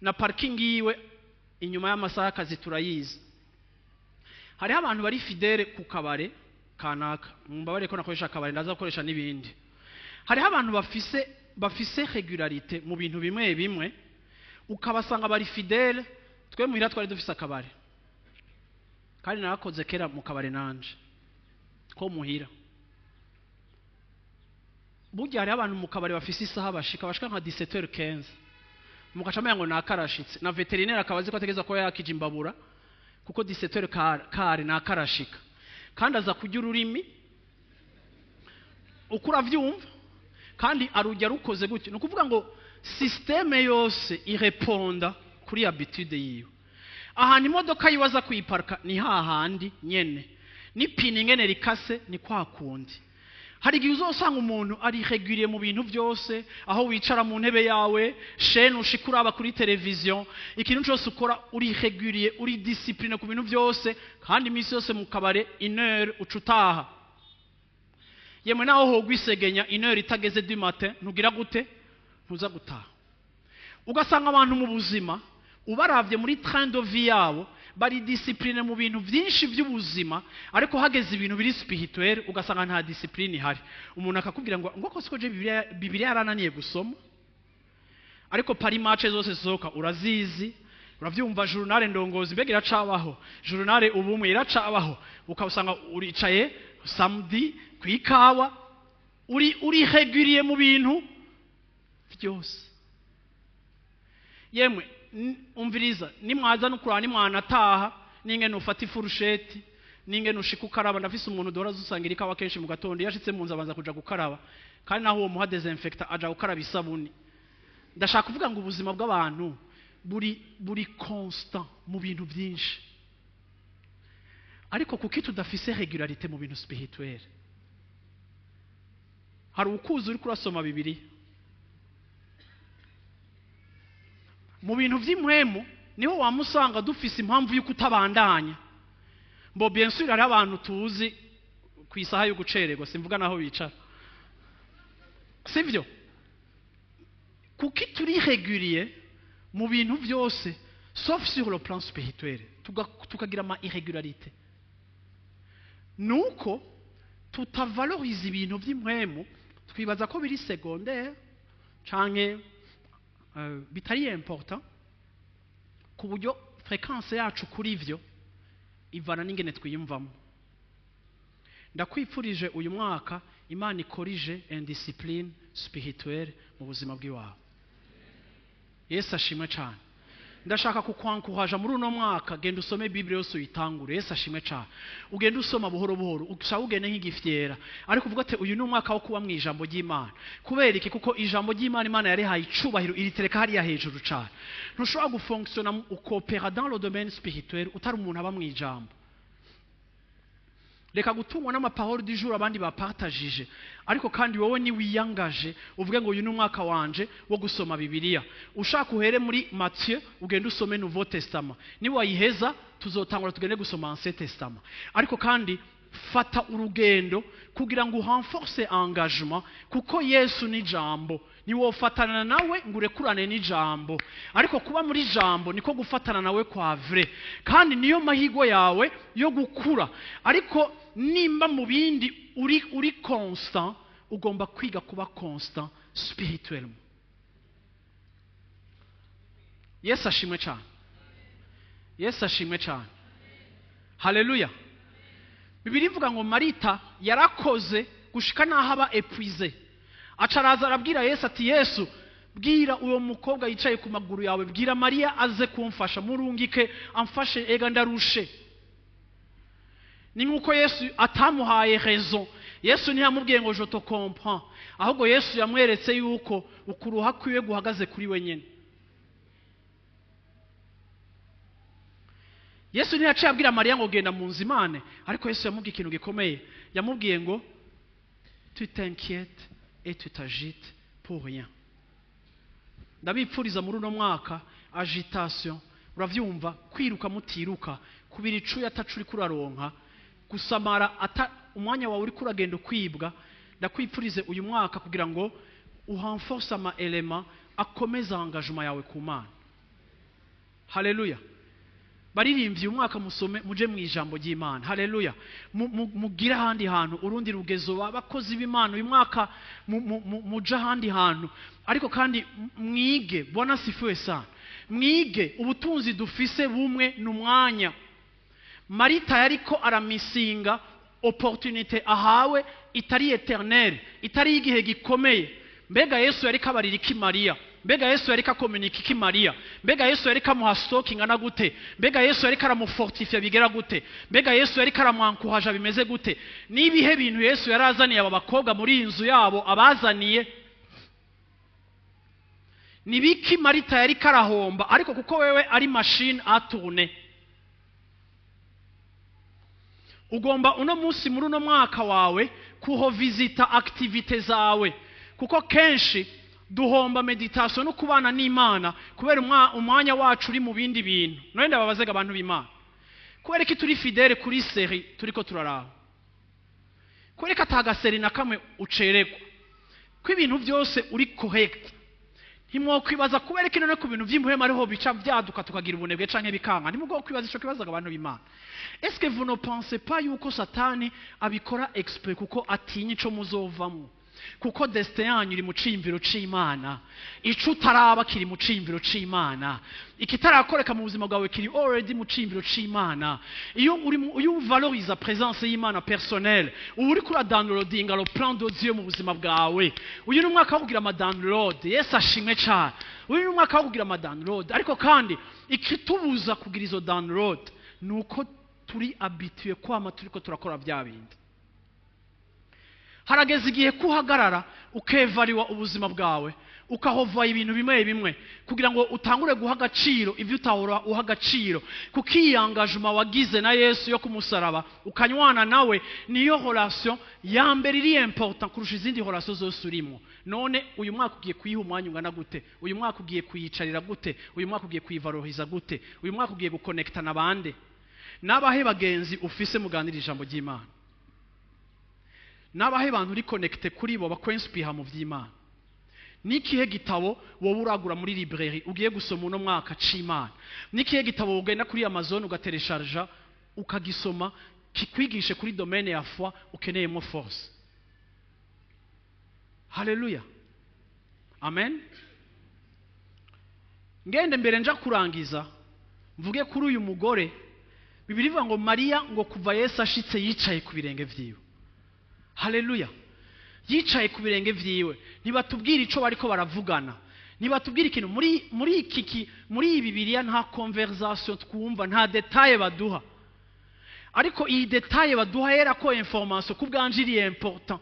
S1: na parking yiwe inyuma y'amasaha y'akazi turayizi. Hariho abantu bari fidèles ku kabare kanaka. Mumbabarire ko nakoresha akabare, ndaza gukoresha n'ibindi. Hariho abantu bafise régularité mu bintu bimwe bimwe, ukabasanga bari fidèles. Twe muhira twari dufise akabare, kandi narakoze kera mu kabare nanje ko muhira. Burya hariho abantu mu kabare bafise isaha bashika nka 17h15, mugaca menya ngo nakarashitse, na vétérinaire akaba azi ko ategerezwa kuba yakije imbabura, kuko 17h15 nakarashika, kandi aza kurya ururimi uko uravyumva, kandi arujya rukoze gutyo. Ni ukuvuga ngo système yose ireponda kuri habitude yiwe. Ahantu imodoka yiwe aza kuyiparika ni hahandi nyene, n'ipine ingene rikase ni kwa kundi. Hari igihe uzosanga umuntu ari régulier mu bintu byose, aho wicara mu ntebe yawe, chaîne ushika uraba kuri televiziyo, ikintu cyose ukora uri régulier, uri discipliné ku bintu byose, kandi iminsi yose mu kabare 1h uca utaha. Yemwe, naho hogwa isegenya, 1h itageze du matin ntugira gute? Ntuza gutaha. Ugasanga abantu mu buzima, ubaravye muri train de vie yabo, bari discipline mu bintu byinshi by'ubuzima, ariko hageze ibintu biri spirituel ugasanga nta discipline ihari. Umuntu akakubwira ngo ko siko je Bibiliya yarananiye gusoma, ariko Paris Match zose zisohoka urazizi, uravyumva? Journal Ndongozi, mbega iracabaho? Journal Ubumwe iracabaho? Ukabusanga uricaye samedi kwikawa, uri régulier mu bintu byose. Yemwe, umviriza, nimwaza no kuraba, nimwanataha, n'ingene ufata ifurusheti, n'ingene ushika ukaraba. Ndafise umuntu duhora dusangira ikawa kenshi mu gatondo, iyo ashitse mu nzu abanza kuja gukaraba, kandi naho uwo muha désinfectant aja gukaraba isabuni. Ndashaka kuvuga ngo ubuzima bw'abantu buri constant mu bintu byinshi, ariko kuki tudafise régularité mu bintu spirituel? Hari ukuzi uriko urasoma Bibiliya. Mu bintu by'impwemu niho wamusanga dufise impamvu y'uko utabandanya. Mbo bien sûr hariho abantu tuzi ku isaha yo gucererwa, simvuga naho bicara, sivyo? Kuki turi régulier mu bintu byose sauf sur le plan spirituel, tukagira ama irrégularité? Nuko tutavaloriza ibintu by'impwemu, twibaza ko biri secondaire canke bitari important, ku buryo fréquence yacu kuri ivyo ivana n'ingene twiyumvamo. Ndakwifurije uyu mwaka Imana ikorije indiscipline spirituelle mu buzima bw'iwawe. Yesu ashimwe cyane. Ndashaka kukwankuraja muri uno mwaka, genda usome Bible yose uyitangure. Yesu ashimwe cyane. Ugende usoma buhoro buhoro, ushaka ugende nk'igifyera, ariko uvuga ati: "Uyu ni umwaka wo kuba mu ijambo ry'Imana." Kubera iki? Kuko ijambo ry'Imana, Imana yarihaye icubahiro, iritereka hariya hejuru cyane. Ntushobora gufonctionna, ukopera dans le domaine spirituel utari umuntu aba mu ijambo. Reka gutungwa n'amaparole du jour abandi bapartagije, ariko kandi wowe niwiyangaje uvuge ngo: "Uyu ni umwaka wanje wo gusoma Bibiliya." Ushaka uhere muri Matthieu, ugende usome Nouveau Testament. Niwayiheza, tuzotangura tugende gusoma Ancien Testament. Ariko kandi fata urugendo kugira ngo urenforce engagement, kuko Yesu ni jambo. Ntiwofatana nawe ngo urekurane n'ijambo, ariko kuba muri jambo niko gufatana nawe kwa vrai, kandi niyo mahirwe yawe yo gukura. Ariko nimba mu bindi uri constant, ugomba kwiga kuba constant spirituellement. Yesu ashimwe cyane. Yesu ashimwe cyane. Haleluya. Bibiliya ivuga ngo Marita yarakoze gushika n'aho aba épuisé, aca araza arabwira Yesu ati: "Yesu, bwira uwo mukobwa yicaye ku maguru yawe, bwira Mariya aze kumfasha, murungike amfashe, ega ndarushe." Ni nk'uko Yesu atamuhaye raison. Yesu ntiyamubwiye ngo: "Je te comprends." Ahubwo Yesu yamweretse yuko ukuruha kwiwe guhagaze kuri we nyine. Yesu ntiyaciye abwira Mariya ngo: "Genda mu nzu imane." Ariko Yesu yamubwiye ikintu gikomeye. Yamubwiye ngo: "Tu t'inquiètes et tu t'agites pour rien." Ndabipfuriza muri uno mwaka agitation, uravyumva, kwiruka mutiruka, kubira icuya atacu uriko uraronka, gusamara ata umwanya wawe uriko uragenda ukwibwa. Ndakwipfurize uyu mwaka kugira ngo urenforce ama éléments akomeza engagement yawe ku Mana. Haleluya. Baririmbyi, uyu mwaka musome, muje mu ijambo ry'Imana. Haleluya. Mugire ahandi hantu urundi rugezo. Abakozi b'Imana, uyu mwaka muje ahandi hantu. Ariko kandi mwige. Bwana asifiwe sana. Mwige. Ubutunzi dufise bumwe ni umwanya. Marita yariko aramissinga opportunité ahawe itari éternelle, itari igihe gikomeye. Mbega Yesu yariko abarira iki Mariya? Mbega Yesu yariko akominika iki Mariya? Mbega Yesu yariko amuha stock ingana gute? Mbega Yesu yariko aramufortifia bigera gute? Mbega Yesu yariko aramwankuhaja bimeze gute? N'ibihe bintu Yesu yarazaniye aba bakobwa muri iyi nzu yabo abazaniye? Nibiki Marita yariko arahomba? Ariko kuko wewe ari machine à tourner, ugomba uno munsi, muri uno mwaka wawe, kuhovisita activités zawe, kuko kenshi duhomba méditation no kubana n'Imana kubera umwanya wacu uri mu bindi bintu. None ndababazega, abantu b'Imana, kubera ko turi fidèle kuri série turiko turaraba, kubera ko ata gasérie na kamwe uceregwa, ko ibintu byose uri correct, ntimwokwibaza kubera ko none ku bintu by'impuhema ariho bica byaduka tukagira ubunebwe canke bikanka? Ntimugomba kwibaza ico kibazaga, abantu b'Imana. Est-ce que vous ne pensez pas yuko Satani abikora exprès, kuko atinya ico muzovamwo? Kuko destin yanyu iri mu ciyumviro c'Imana. Ico utaraba kiri mu ciyumviro c'Imana. Ikitarakoreka mu buzima bwawe kiri already mu ciyumviro c'Imana. Iyo uri iyo uvaloriza présence y'Imana personnelle, uba uriko uradownloadinga le plan de Dieu mu buzima bwawe. Uyu ni umwaka wo kugira ama download. Yesu ashimwe cane. Uyu ni umwaka wo kugira ama download. Ariko kandi ikitubuza kugira izo download ni uko turi habitué kwama turiko turakora bya bindi. Harageze igihe ko uhagarara, ukevariwa ubuzima bwawe, ukahova ibintu bimwe bimwe kugira ngo utangure guha agaciro ibyo utahora uha agaciro, kuko iyi engagement wagize na Yesu yo kumusaraba, ukanywana nawe, niyo relation ya mbere iri important kurusha izindi relation zose urimo. None uyu mwaka ugiye kuyiha umwanya ungana gute? Uyu mwaka ugiye kuyicarira gute? Uyu mwaka ugiye kuyivaloriza gute? Uyu mwaka ugiye gukonekita na bande? N'abahe bagenzi ufise muganira ijambo ry'Imana? N'abahe bantu uri connecté kuri bo bakwinspira mu vy'Imana? N'ikihe gitabo wowe uragura muri librairie ugiye gusoma uno mwaka c'Imana? N'ikihe gitabo ugenda kuri Amazon ugateresharja, ukagisoma, kikwigishe kuri domaine ya foi ukeneyemo force? Haleluya, amen. Ngende mbere nja kurangiza, mvuge kuri uyu mugore. Bibiliya ivuga ngo Mariya, ngo kuva Yesu ashitse, yicaye ku birenge vyiwe. Haleluya. Yicaye ku birenge vyiwe. Ntibatubwira ico bariko baravugana, ntibatubwira ikintu muri iyi Bibiliya. Nta conversation twumva, nta détail baduha. Ariko iyi détail baduha yera ko information ku bwanje iri important.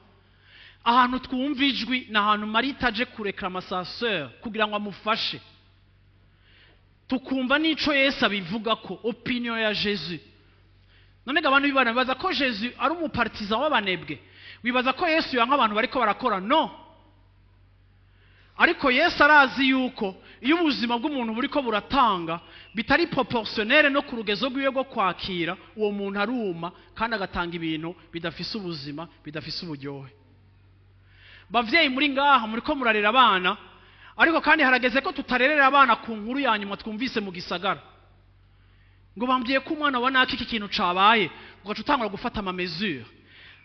S1: Ahantu twumva ijwi ni ahantu Marita aje kuréclama sa sœur kugira ngo amufashe. Tukumva n'ico Yesu abivuga ko, opinion ya Jésus. None ga abantu bibana, bibaza ko Jésus ari umupartisan w'abanebwe? Wibaza ko Yesu yanka abantu bariko barakora? No. Ariko Yesu arazi yuko iyo ubuzima bw'umuntu buriko buratanga bitari proportionnel no ku rugezo rwiwe rwo kwakira, uwo muntu aruma kandi agatanga ibintu bidafise ubuzima, bidafise uburyohe. Bavyeyi muri ngaha, muriko murarera abana, ariko kandi harageze ko tutarerera abana ku nkuru ya nyuma twumvise mu gisagara, ngo bambwiye ko umwana wa naka iki kintu cabaye, ugaca utangura gufata ama mesures.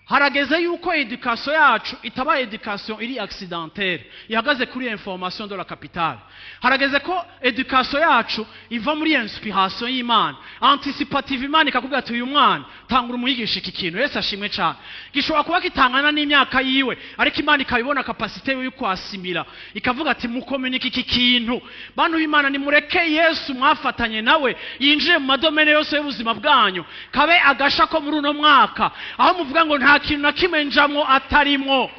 S1: Harageze yuko éducation yacu itaba éducation iri accidentelle, ihagaze kuri information de la capitale. Harageze ko éducation yacu iva muri inspiration y'Imana, anticipative. Imana ikakubwira ati: "Uyu mwana tangura umuyigisha iki kintu." Yesu ashimwe cyane. Gishobora kuba kitangana n'imyaka yiwe, ariko Imana ikabibona capacité yiwe yo kwassimila, ikavuga ati: "Mucommunique iki kintu." Bantu b'Imana, nimureke Yesu mwafatanye nawe yinjiye mu madomaines yose y'ubuzima bwanyu. Kabe agasha ko muri uno mwaka aho muvuga ngo: "Nta kintu na kimwe njamwo atarimwo."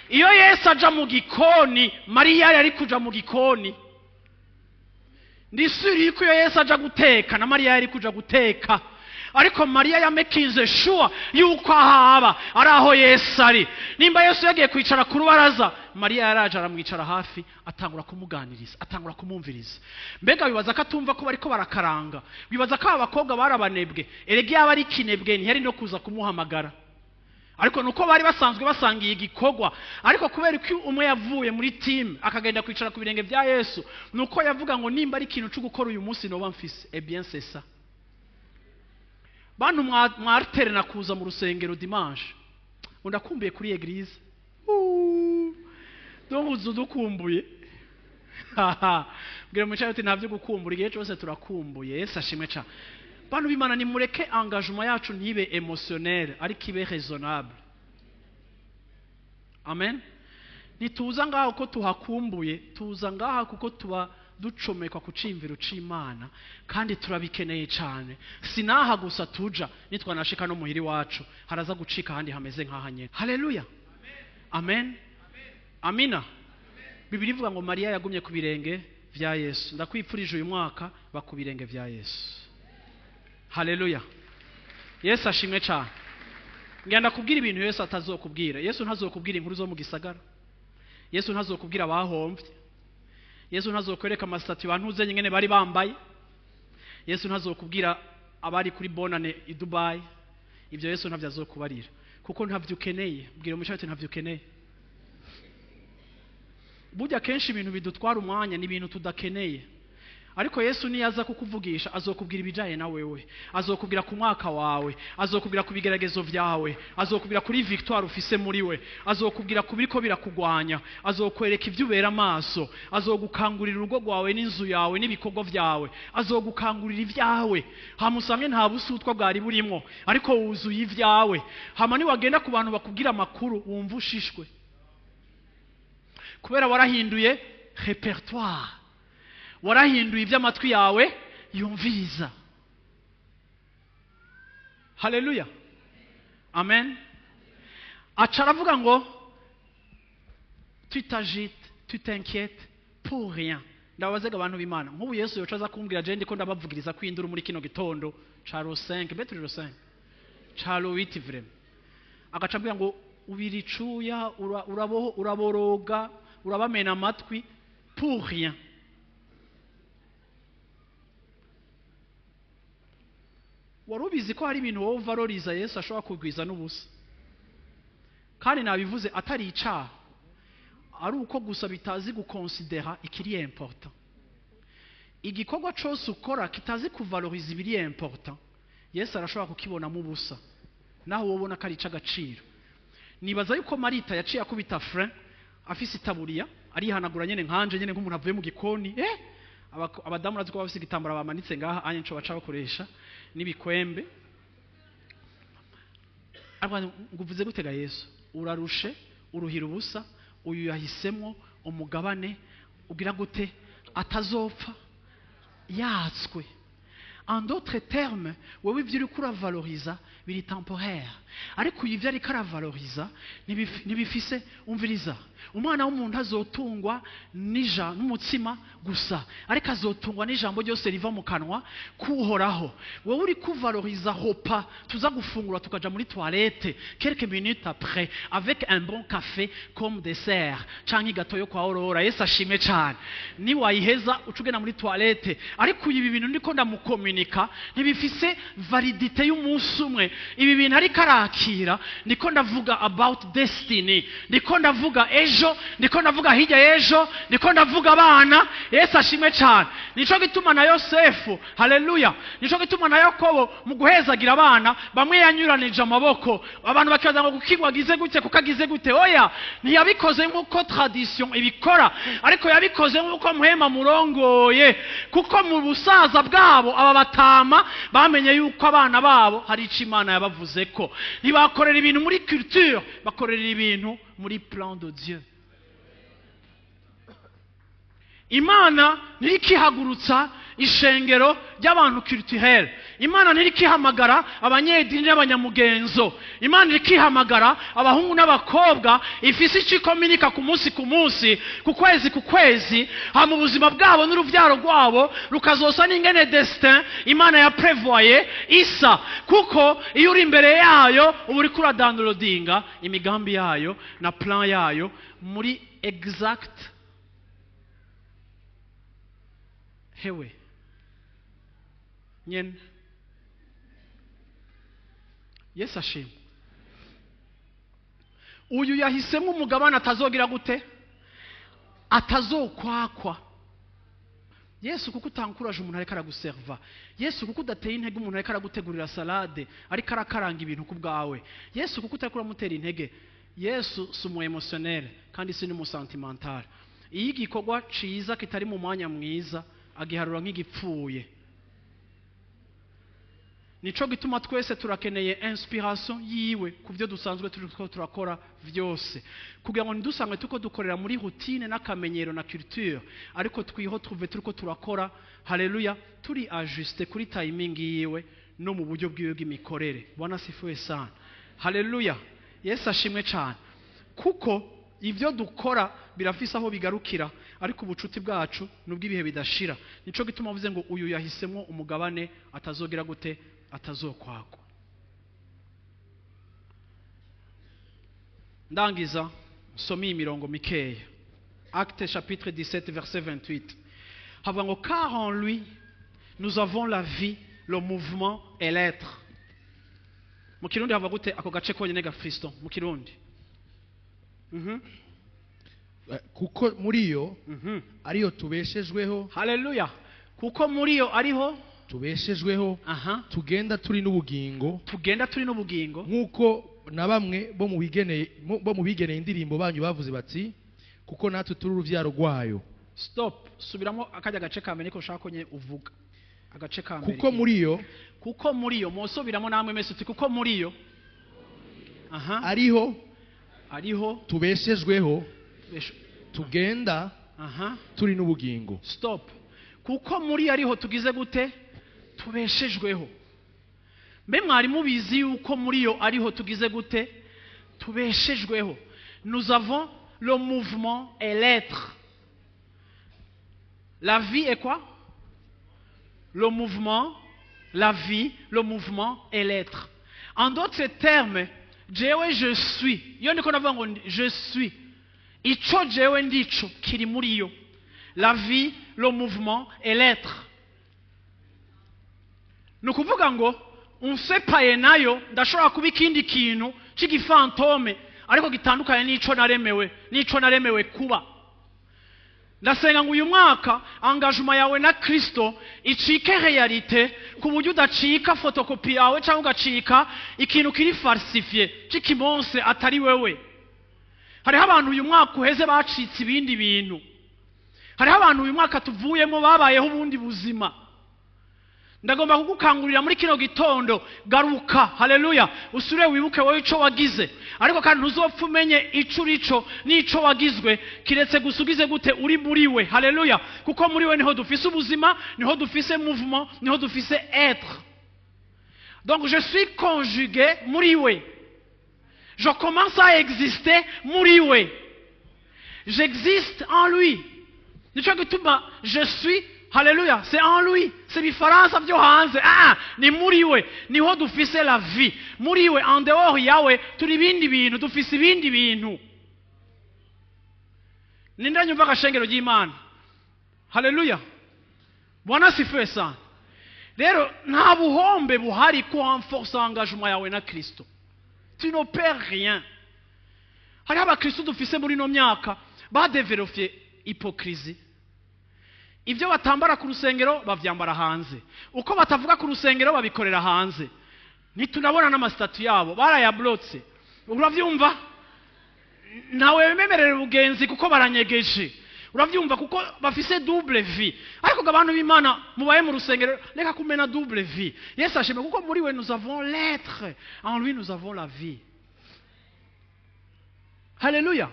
S1: Iyo Yesu aja mu gikoni, Mariya yari kuja mu gikoni. Ndisuri yuko iyo Yesu aja guteka, na Mariya yari kuja guteka. Ariko Mariya yamakinze sure yuko ahaba ari aho Yesu ari. Nimba Yesu yagiye kwicara ku rubaraza, Mariya yaraje aramwicara hafi, atangura kumuganiriza, atangura kumumviriza. Mbega bibaza ko atumva ko bariko barakaranga? Bibaza ko aba bakobwa barabanebwe? Erega yaba ari kinebwe ntiyari no kuza kumuhamagara. Ariko nuko bari basanzwe basangiye igikorwa. Ariko kubera ko umwe yavuye muri team akagenda kwicara ku birenge bya Yesu, nuko yavuga ngo: "Nimba ari ikintu cyo gukora uyu munsi noba mfise, eh bien, c'est ça." Bantu mwarterena kuza mu rusengero dimanche, ngo ndakumbuye kuri église, donc uzu dukumbuye. Bwira mwicaye uti: "Nta byo gukumbura, igihe cyose turakumbuye." Yesu ashimwe cyane. Bantu b'Imana, nimureke engagement yacu ntibe émotionnel, ariko ibe raisonnable. Amen. Ntituza ngaho ko tuhakumbuye, tuza ngaha kuko tuba ducomekwa ku cimviro c'Imana kandi turabikeneye cyane. Sinaha gusa tuja, nitwanashika no muhiri wacu haraza gucika ahandi hameze nk'aha nyene. Haleluya, amen, amina. Bibiri ivuga ngo Mariya yagumye ku birenge vya Yesu. Ndakwipfurije uyu mwaka ba ku birenge vya Yesu. Haleluya, Yesu ashimwe cyane. Ngenda kubwira ibintu Yesu atazokubwira. Yesu ntazokubwira inkuru zo mu gisagara. Yesu ntazokubwira abahomvye. Yesu ntazokwereka amastatuts bantuze nyene bari bambaye. Yesu ntazokubwira abari kuri bonane i Dubai. Ibyo Yesu ntavyo azokubarira kuko ntavyo ukeneye. Bwira umuco ati: "Ntavyo ukeneye." Burya kenshi ibintu bidutwara umwanya ni ibintu tudakeneye. Ariko Yesu niyaza kukuvugisha, azokubwira ibijanye na wewe, azokubwira ku mwaka wawe, azokubwira ku bigeragezo vyawe, azokubwira kuri victoire ufise muri we, azokubwira ku biriko birakugwanya, azokwereka ibyo ubera amaso, azogukangurira urugo rwawe n'inzu yawe n'ibikorwa vyawe, azogukangurira ibyawe. Hama usange nta busutwa bwari burimwo, ariko wuzuye ibyawe. Hama niwagenda ku bantu bakubwira amakuru, wumva ushishwe kubera warahinduye répertoire, warahinduye ibyo amatwi yawe yumviriza. Haleluya, amen. Aca aravuga ngo: "Tu t'agites, tu t'inquiètes pour rien." Ndabazega abantu b'Imana, nk'ubu Yesu yoca aza kumbwira je ndiko ndabavugiriza kwinduru muri kino gitondo ca le 5, mbe turi le 5 ca le 8 vraiment, agaca ambwira ngo: "Ubira icuya, uraboroga, urabamena amatwi pour rien." Wari ubizi ko hari ibintu wowe uvaloriza Yesu ashobora kugwiza n'ubusa? Kandi nabivuze, atari icaha, ari uko gusa bitazi guconsidéra ikiri important. Igikorwa cose ukora kitazi kuvaloriza ibiri important, Yesu arashobora kukibonamo ubusa, naho wowe ubona ko ari ic'agaciro. Nibaza yuko Marita yaciye akubita frein, afise itaburiya, arihanagura nyene nkanje nyene, nk'umuntu avuye mu gikoni. Abadamu urazi ko bafise igitambara bamanitse ngaha anye, nco baca bakoresha n'ibikwembe. Ariko ngo: "Uvuze gutega Yesu?" Urarushe, uruhira ubusa. Uyu yahisemo umugabane ugira gute? Atazopfa yatswe. En d'autres termes, wowe ibyo uriko uravaloriza biri temporaire, ariko uyu ibyo ariko aravaloriza ntibifise. Umviriza, umwana w'umuntu azotungwa n'umutsima gusa, ariko azotungwa n'ijambo ryose riva mu kanwa k'Uhoraho. Wowe uri kuvaloriza repas tuza gufungura, tukaja muri toilette quelques minutes après avec un bon café comme dessert canke gâteau yo kwa Aurora, Yesu ashimwe cane, niwayiheza uca ugenda muri toilette. Ariko ibi bintu ndiko ndamukominika ntibifise validité y'umunsi umwe. Ibi bintu ariko arakira, ndiko ndavuga about destiny, ndiko ndavuga ejo, ndiko ndavuga hirya y'ejo, ndiko ndavuga abana. Yesu ashimwe cyane. Nico gituma na Yosefu, haleluya, nico gituma na Yakobo mu guhezagira abana bamwe yanyuranije amaboko, abantu bakibaza ngo kuki agize gute, kuko agize gute. Oya, ntiyabikoze nk'uko tradition ibikora, ariko yabikoze nk'uko muhema murongoye, kuko mu busaza bwabo aba batama bamenye yuko abana babo hari icyo Imana yabavuze ko ntibakorera ibintu muri culture, bakorera ibintu muri plan de Dieu. Imana ntirikihagurutsa ishengero ry'abantu culturel, Imana ntirikihamagara abanyedini n'abanyamugenzo. Imana irikihamagara abahungu n'abakobwa ifise icyo ikominika ku munsi ku munsi, ku kwezi ku kwezi, hama ubuzima bwabo n'urubyaro rwabo rukazosa n'ingene destin Imana ya prévoye isa, kuko iyo uri imbere yayo uba uriko uradownloadinga imigambi yayo na plan yayo muri exact. Hewe nyene, Yesu ashimwe. Uyu yahisemo umugabane atazogira gute? Atazokwakwa. Yesu, kuko utankuraje umuntu ariko araguserva. Yesu, kuko udateye intege umuntu ariko aragutegurira salade, ariko arakaranga ibintu ku bwawe. Yesu, kuko utariko uramutera intege. Yesu si umu émotionnel kandi si n'umu sentimental. Iyo igikorwa ciza kitari mu mwanya mwiza, agiharura nk'igipfuye. Nico gituma twese turakeneye inspiration yiwe ku byo dusanzwe turiko turakora vyose, kugira ngo ntidusange tuko dukorera muri routine n'akamenyero na culture, ariko twiho trouve turiko turakora, haleluya, turi ajusté kuri timing yiwe no mu buryo bwiwe bw'imikorere. Bwana sifuwe sana. Haleluya, Yesu ashimwe cyane. Kuko ibyo dukora birafise aho bigarukira, ariko ubucuti bwacu nubw'ibihe bidashira. Nico gituma avuze ngo uyu yahisemo umugabane atazogira gute? Atazokwagwa. Ndangiza nsome iyi mirongo mikeya. Acte chapitre 17 verset 28, havuga ngo: "Car en lui nous avons la vie, le mouvement et l'être." Mu Kirundi havuga gute ako gace konyene ga Fiston, mu Kirundi?
S2: Kuko muri yo ariyo tubeshejweho.
S1: Haleluya, kuko muri yo ariho
S2: tubeshejweho, tugenda turi n'ubugingo.
S1: Tugenda turi n'ubugingo.
S2: Nk'uko na bamwe bo mu bigeneye indirimbo banyu bavuze bati: kuko natwe turi urubyaro rwayo.
S1: Stop, subiramo akajya gace ka mbere, niko ushaka ko nye uvuga agace ka mbere.
S2: Kuko muri yo
S1: Kuko muri yo. Musubiramo namwe mwese uti: kuko muri yo, aha.
S2: ariho
S1: Ariho
S2: tubeshejweho, tugenda turi n'ubugingo.
S1: Stop. Kuko muri ariho tugize gute? Tubeshejweho. Mbe mwari mubizi yuko muri yo ariho tugize gute? Tubeshejweho? Nous avons le mouvement et l'être. La vie est quoi? Le mouvement, la vie, le mouvement et l'être. En d'autres termes, jewe je suis, iyo ndiko ndavuga ngo je suis, ico jewe ndico kiri muri yo: la vie, le mouvement et l'être. Ni ukuvuga ngo unsepaye nayo, ndashobora kuba ikindi kintu c'igifantôme, ariko gitandukanye n'ico naremewe, n'ico naremewe kuba. Ndasenga ngo uyu mwaka engagement yawe na Kristo icike réalité, ku buryo udacika photocopie yawe cyangwa ugacika ikintu kiri falsifié c'ikimonse atari wewe. Hariho abantu uyu mwaka uheze bacitse ibindi bintu. Hariho abantu uyu mwaka tuvuyemo babayeho ubundi buzima. Ndagomba kugukangurira muri kino gitondo, garuka, haleluya, usure wibuke wowe ico wagize. Ariko kandi ntuzopfa umenye ico urico n'ico wagizwe kiretse gusa ugize gute? Uri muri we. Haleluya! Kuko muri we niho dufise ubuzima, niho dufise mouvement, niho dufise être. Donc je suis conjugué muri we, je commence à exister muri we, j'existe en lui. Nico gituma je suis, haleluya, c'est en lui. C'est ibifaransa byo hanze, ah, ni muri we niho dufise la vie. Muri we, en dehors yawe turi ibindi bintu, dufise ibindi bintu. Ninde nyumva agashengero ry'Imana? Haleluya, Bwana asifiwe sana. Rero nta buhombe buhari ku renforcer engagement yawe na Kristo, tu ne perds rien. Hariho abakristo dufise muri ino myaka badevelopye hypocrisie. Ibyo batambara ku rusengero bavyambara hanze, uko batavuga ku rusengero babikorera hanze. Ntitunabona n'ama statuts yabo, barayablotse. Uravyumva? Ntawe bememerera ubugenzi kuko baranyegeje. Uravyumva? Kuko bafise double vie. Ariko ngo abantu b'Imana mubaye mu rusengero, reka kumena double vie. Yesu ashimwe, kuko muri we nous avons l'être, en lui nous avons la vie. Haleluya!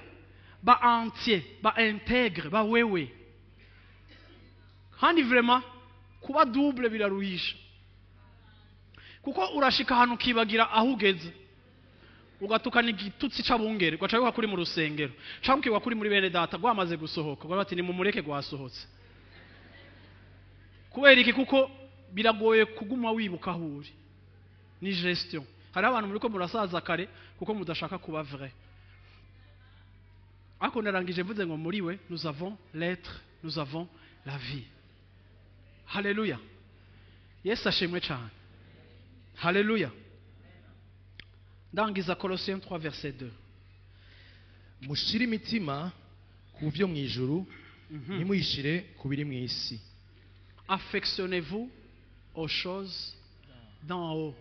S1: Ba entier, ba intègre, ba wewe. Kandi vraiment kuba double biraruhisha, kuko urashika ahantu ukibagira aho ugeze, ugatukana igitutsi c'abungere, ugaca wibuka kuri mu rusengero, canke ukibuka kuri muri bene data rwamaze gusohoka, ugaca bati: "Nimumureke, rwasohotse." Kubera iki? Kuko biragoye kuguma wibuka aho uri, ni gestion. Hariho abantu muriko murasaza kare kuko mudashaka kuba vrai. Ariko narangije mvuze ngo muri we nous avons l'être, nous avons la vie. Haleluya, Yesu ashimwe cyane. Haleluya! Ndangiza Colossiens 3 verset 2.
S2: Mushire imitima ku byo mu ijuru, ntimuyishire ku biri mu isi.
S1: Affectionnez-vous aux choses d'en haut,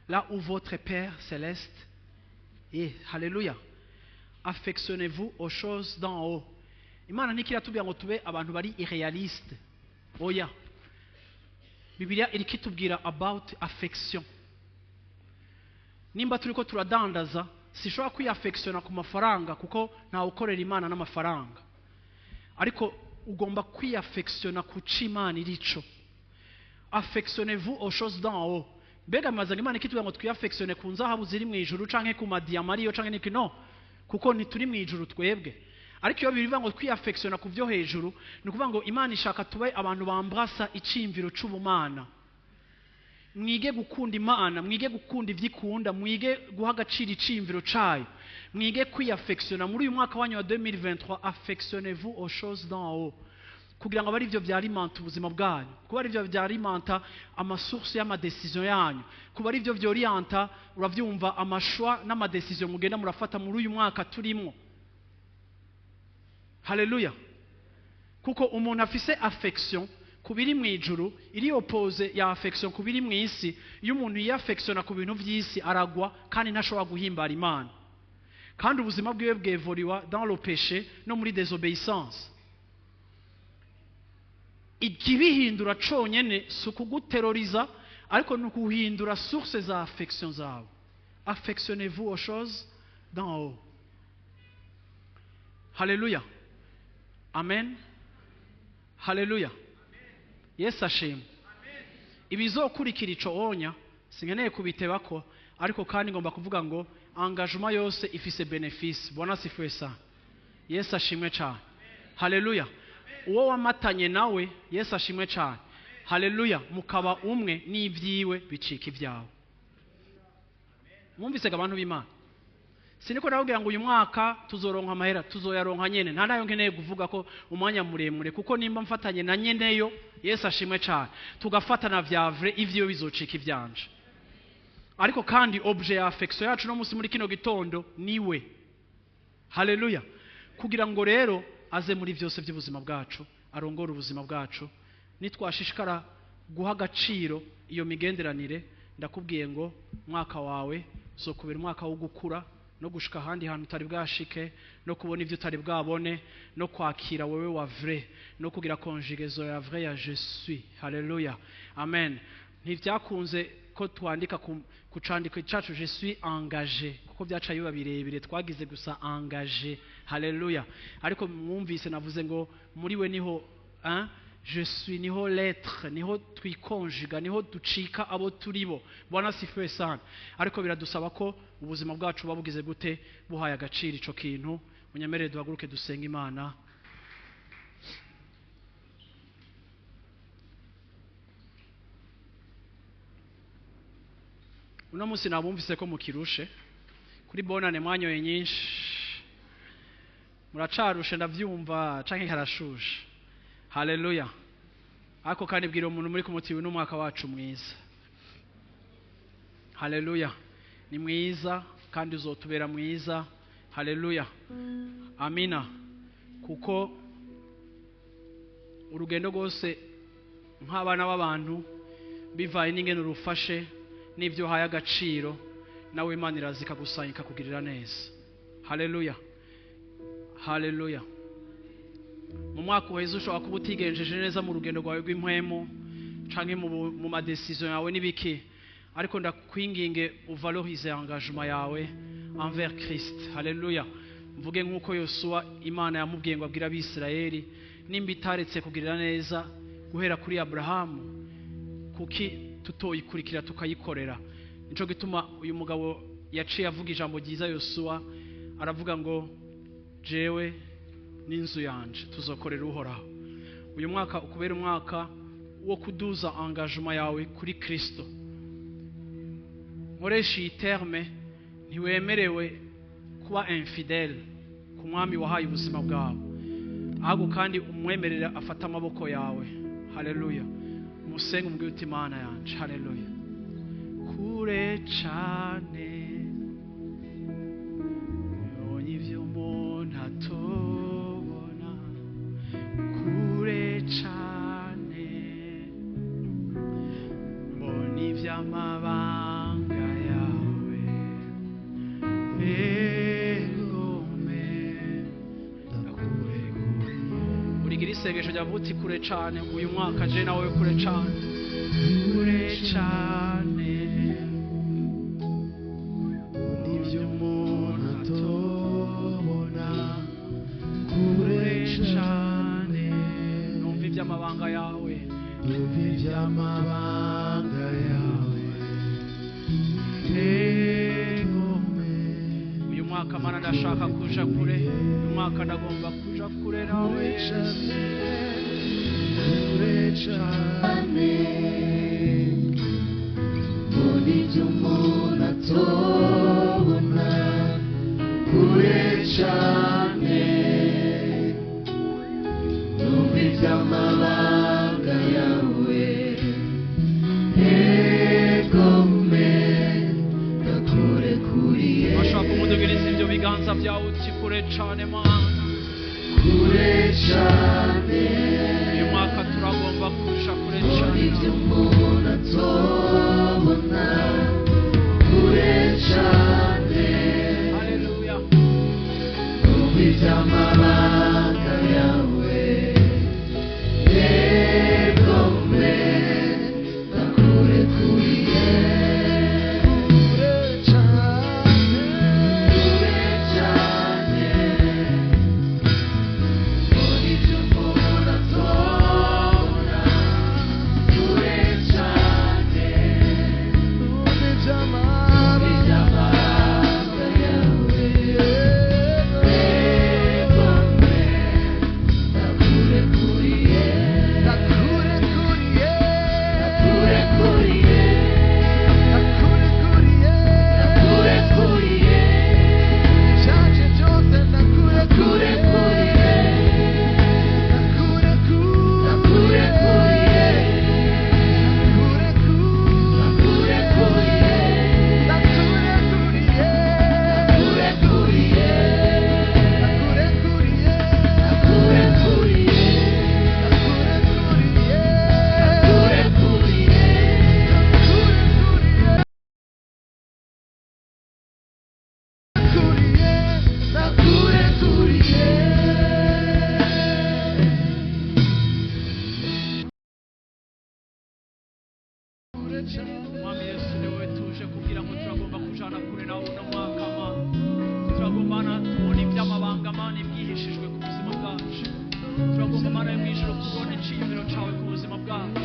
S1: là où votre Père céleste est. Haleluya! Affectionnez-vous aux choses d'en haut. Imana ntikiratubwira ngo tube abantu bari irréaliste, oya. Bibiliya iriko itubwira about affection. Nimba turiko turadandaza, sishobora kwiyafekisiona ku mafaranga, kuko ntawe ukorera Imana n'amafaranga. Ariko ugomba kwiyafekisiona ku co Imana irico. Affectionnez-vous aux choses d'en haut. Mbega bimaze ngo Imana ikitubwira ngo twiyafekisione ku nzahabu ziri mu ijuru, canke ku madiyama ariyo, canke niki? No, kuko ntituri mu ijuru twebwe. Ariko iyo bivuga ngo twiyafekisiona ku byo hejuru, ni ukuvuga ngo Imana ishaka tube abantu bambrasa iciyumviro c'ubumana. Mwige gukunda Imana, mwige gukunda ibyo ikunda, mwige guha agaciro iciyumviro cayo, mwige kwiyafekisiona. Muri uyu mwaka wanyu wa 2023, affectionnez-vous aux choses d'en haut, kugira ngo abe ari byo byarimanta ubuzima bwanyu, kuba ari byo byarimanta ama sources y'ama décisions yanyu, kuba ari byo byoriyanta, urabyumva, ama choix n'ama décisions mugenda murafata muri uyu mwaka turimo. Haleluya! Kuko umuntu afise affection ku biri mu ijuru iri opposé ya affection ku biri mu isi. Iyo umuntu yiyafekisiona ku bintu by'isi, aragwa kandi ntashobora guhimbara Imana, kandi ubuzima bwiwe bwevoriwa dans le péché no muri désobéissance. Ikibihindura conyene si ukuguteroriza, ariko ni ukuhindura source za affection zawe. Affectionnez-vous aux choses d'en haut. Haleluya, amen, haleluya, Yesu ashimwe. Ibizokurikira ico onya sinkeneye kubitebako, ariko kandi ngomba kuvuga ngo engagement yose ifise bénéfice. Bwana asifiwe sana, Yesu ashimwe cyane. Haleluya! Uwo wamatanye nawe, Yesu ashimwe cyane, haleluya, mukaba umwe n'ibyiwe bicika ibyawe. Mwumvise abantu b'Imana? Siniko ndababwira ngo uyu mwaka tuzoronka amahera, tuzoyaronka nyene. Nta nayo nkeneye kuvuga ko umwanya muremure, kuko nimba mfatanye na nyeneyo, Yesu ashimwe cyane, tugafatana vya vrai, ivyo bizocika ivyanje. Ariko kandi objet ya affection yacu no musi muri kino gitondo niwe. Haleluya! Kugira ngo rero aze muri byose by'ubuzima bwacu, arongore ubuzima bwacu. Nitwashishikara guha agaciro iyo migenderanire, ndakubwiye ngo umwaka wawe uzokubera umwaka wo gukura no no gushika ahandi hantu utari bwashike, no kubona ibyo utari bwabone, no kwakira wewe wa vrai, no kugira conjugaison ya vrai ya je suis. Haleluya, amen. Ntivyakunze ko twandika ku candiko cacu je suis engagé, kuko byacaye biba birebire, twagize gusa engagé. Haleluya. Ariko mwumvise navuze ngo muri we niho hein, je suis, niho l'être, niho twikonjuga, niho ducika abo turibo. Bwana sifiwe sana. Ariko biradusaba ko ubuzima bwacu buba bugize gute, buhaye agaciro ico kintu. Munyemerere duhaguruke dusenga Imana. Uno munsi nabumvise ko mukirushe kuri bonane, mwanyoye nyinshi, muracarushe ndavyumva, canke karashushe. Haleluya. Ariko kandi bwira umuntu muri kumutiwe n'umwaka wacu mwiza. Haleluya. Ni mwiza kandi uzotubera mwiza. Haleluya, amina. Kuko urugendo rwose nk'abana b'abantu bivaye n'ingene urufashe n'ibyo uhaye agaciro, nawe Imana iraza ikagusanya ikakugirira neza. Haleluya, haleluya. Mu mwaka uheze ushobora kuba utigenjeje neza mu rugendo rwawe rw'impwemu canke mu madecision yawe n'ibiki, ariko ndakwinginge uvalorize engagement yawe envers Christ. Haleluya. Mvuge nk'uko Yosuwa Imana yamubwiye ngo abwire Abisirayeli, nimba itaretse kugirira neza guhera kuri Abrahamu, kuki tutoyikurikira tukayikorera? Nico gituma uyu mugabo yaciye avuga ijambo ryiza Yosuwa, aravuga ngo jewe n'inzu yanje tuzokorera Uhoraho. Uyu mwaka ukubera umwaka wo kuduza engagement yawe kuri Kristo. Nkoresha iyi terme, ntiwemerewe kuba infidèle ku mwami wahaye ubuzima bwawe, ahubwo kandi umwemerera afata amaboko yawe. Haleluya. Musenge umubwire uti Imana yanje. Haleluya. Kure cane mbonye ivyo umuntu atobona, kure cane mbona ivy'amabanga yawe, egome ndakurekuriye. Urigira isengesho ryavuga uti kure cane uyu mwaka je nawe kure cane, kure cane
S2: Nivyo umuntu atobona, kure cane
S1: numva ivy'amabanga yawe,
S2: numva ivy'amabanga yawe, egome.
S1: Uyu mwaka Mana ndashaka kuja kure, uyu mwaka ndagomba kuja kure nawe.
S2: Kure cane
S3: mbona ibyo umuntu atobona, kure cane numva iby'amabanga yawe, egome ndakurekuriye.
S1: Bashaka kumudugiriza ibyo biganza byawe uti kure cane Mana,
S3: Kure cane
S1: Mwami Yesu, ni wowe tuje kugira ngo turagomba kujana kure nawe uno mwaka Mana. Turagomba Mana tubona iby'amabanga Mana ibyihishijwe ku buzima bwacu. Turagomba Mana yo mu ijuru kubona iciyumviro cawe ku buzima bwacu.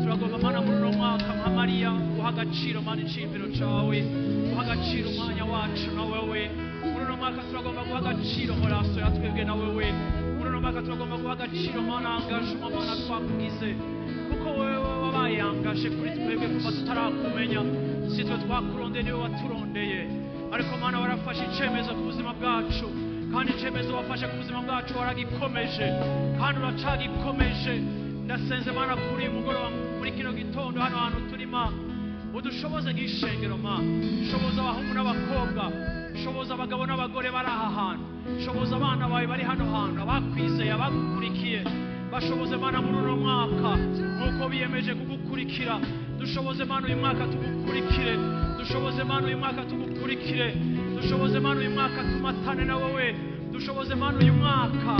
S1: Turagomba Mana muri uno mwaka nka Mariya guha agaciro Mana iciyumviro cawe, guha agaciro umwanya wacu na wewe. Muri uno mwaka turagomba guha agaciro relation ya twebwe na wewe. Muri uno mwaka turagomba guha agaciro Mana engagement Mana twakugize, kuko wewe wabaye engagé kuri twebwe kuva tutarakumenya. Si twe twakurondeye, niwe waturondeye. Ariko Mana warafashe icemezo ku buzima bwacu, kandi icemezo wafashe ku buzima bwacu waragikomeje, kandi uracagikomeje. Ndasenze Mana kuri uyu mugoroba, muri kino gitondo, hano hantu turima, udushoboze nk'ishengero Mana. Shoboza abahungu n'abakobwa, shoboza abagabo n'abagore bari aha hantu, shoboza abana bawe bari hano hantu, abakwizeye, abagukurikiye, bashoboze Mana muri uno mwaka nk'uko biyemeje kugukurikira. Dushoboze Mana uyu mwaka tugukurikire, dushoboze Mana uyu mwaka tugukurikire, dushoboze Mana uyu mwaka tumatane na wowe, dushoboze Mana uyu mwaka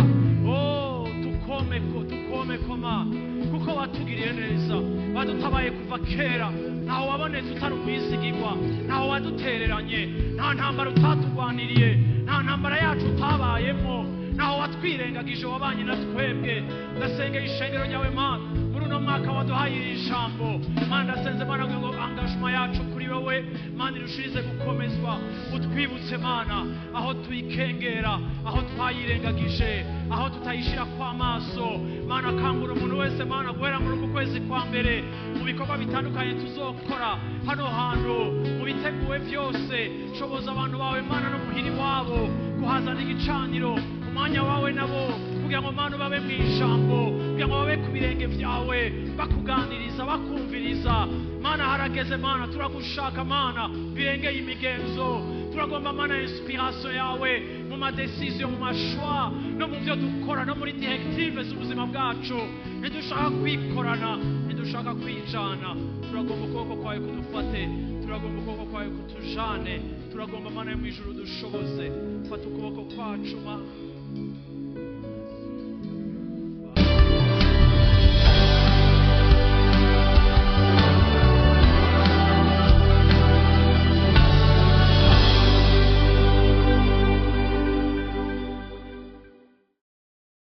S1: oh tukomeko, tukomeko ma, kuko watugiriye neza, wadutabaye kuva kera. Ntaho wabonetse utari umwizigirwa, ntaho wadutereranye, nta ntambara utatugwaniriye, nta ntambara yacu utabayemo, ntaho watwirengagije, wabanye na twebwe. Ndasengeye ishengero ryawe Mana muri uno mwaka waduhaye iri jambo Mana. Ndasenze Mana ngo engagement yacu kuri wowe Mana irushirize gukomezwa. Utwibutse Mana aho tuyikengera, aho twayirengagije, aho tutayishira kw'amaso Mana. Kangura umuntu wese Mana guhera muri uku kwezi kwa mbere, mu bikorwa bitandukanye tuzokora hano hantu, mu biteguwe byose, shoboza abantu bawe Mana no muhiri wabo kuhazana igicaniro, umwanya wawe nabo, kugira ngo Mana babe mu ijambo, kugira ngo babe ku birenge byawe, bakuganiriza, bakumviriza. Mana harageze Mana, turagushaka Mana birengeye imigenzo. Turagomba Mana inspiration yawe mu ma décisions, mu ma choix, no mu byo dukora, no muri directive z'ubuzima bwacu. Ntidushaka kwikorana, ntidushaka kwijana. Turagomba ukuboko kwawe kudufate, turagomba ukuboko kwawe kutujane, turagomba Mana yo mu ijuru dushoboze. Fata ukuboko kwacu Mana.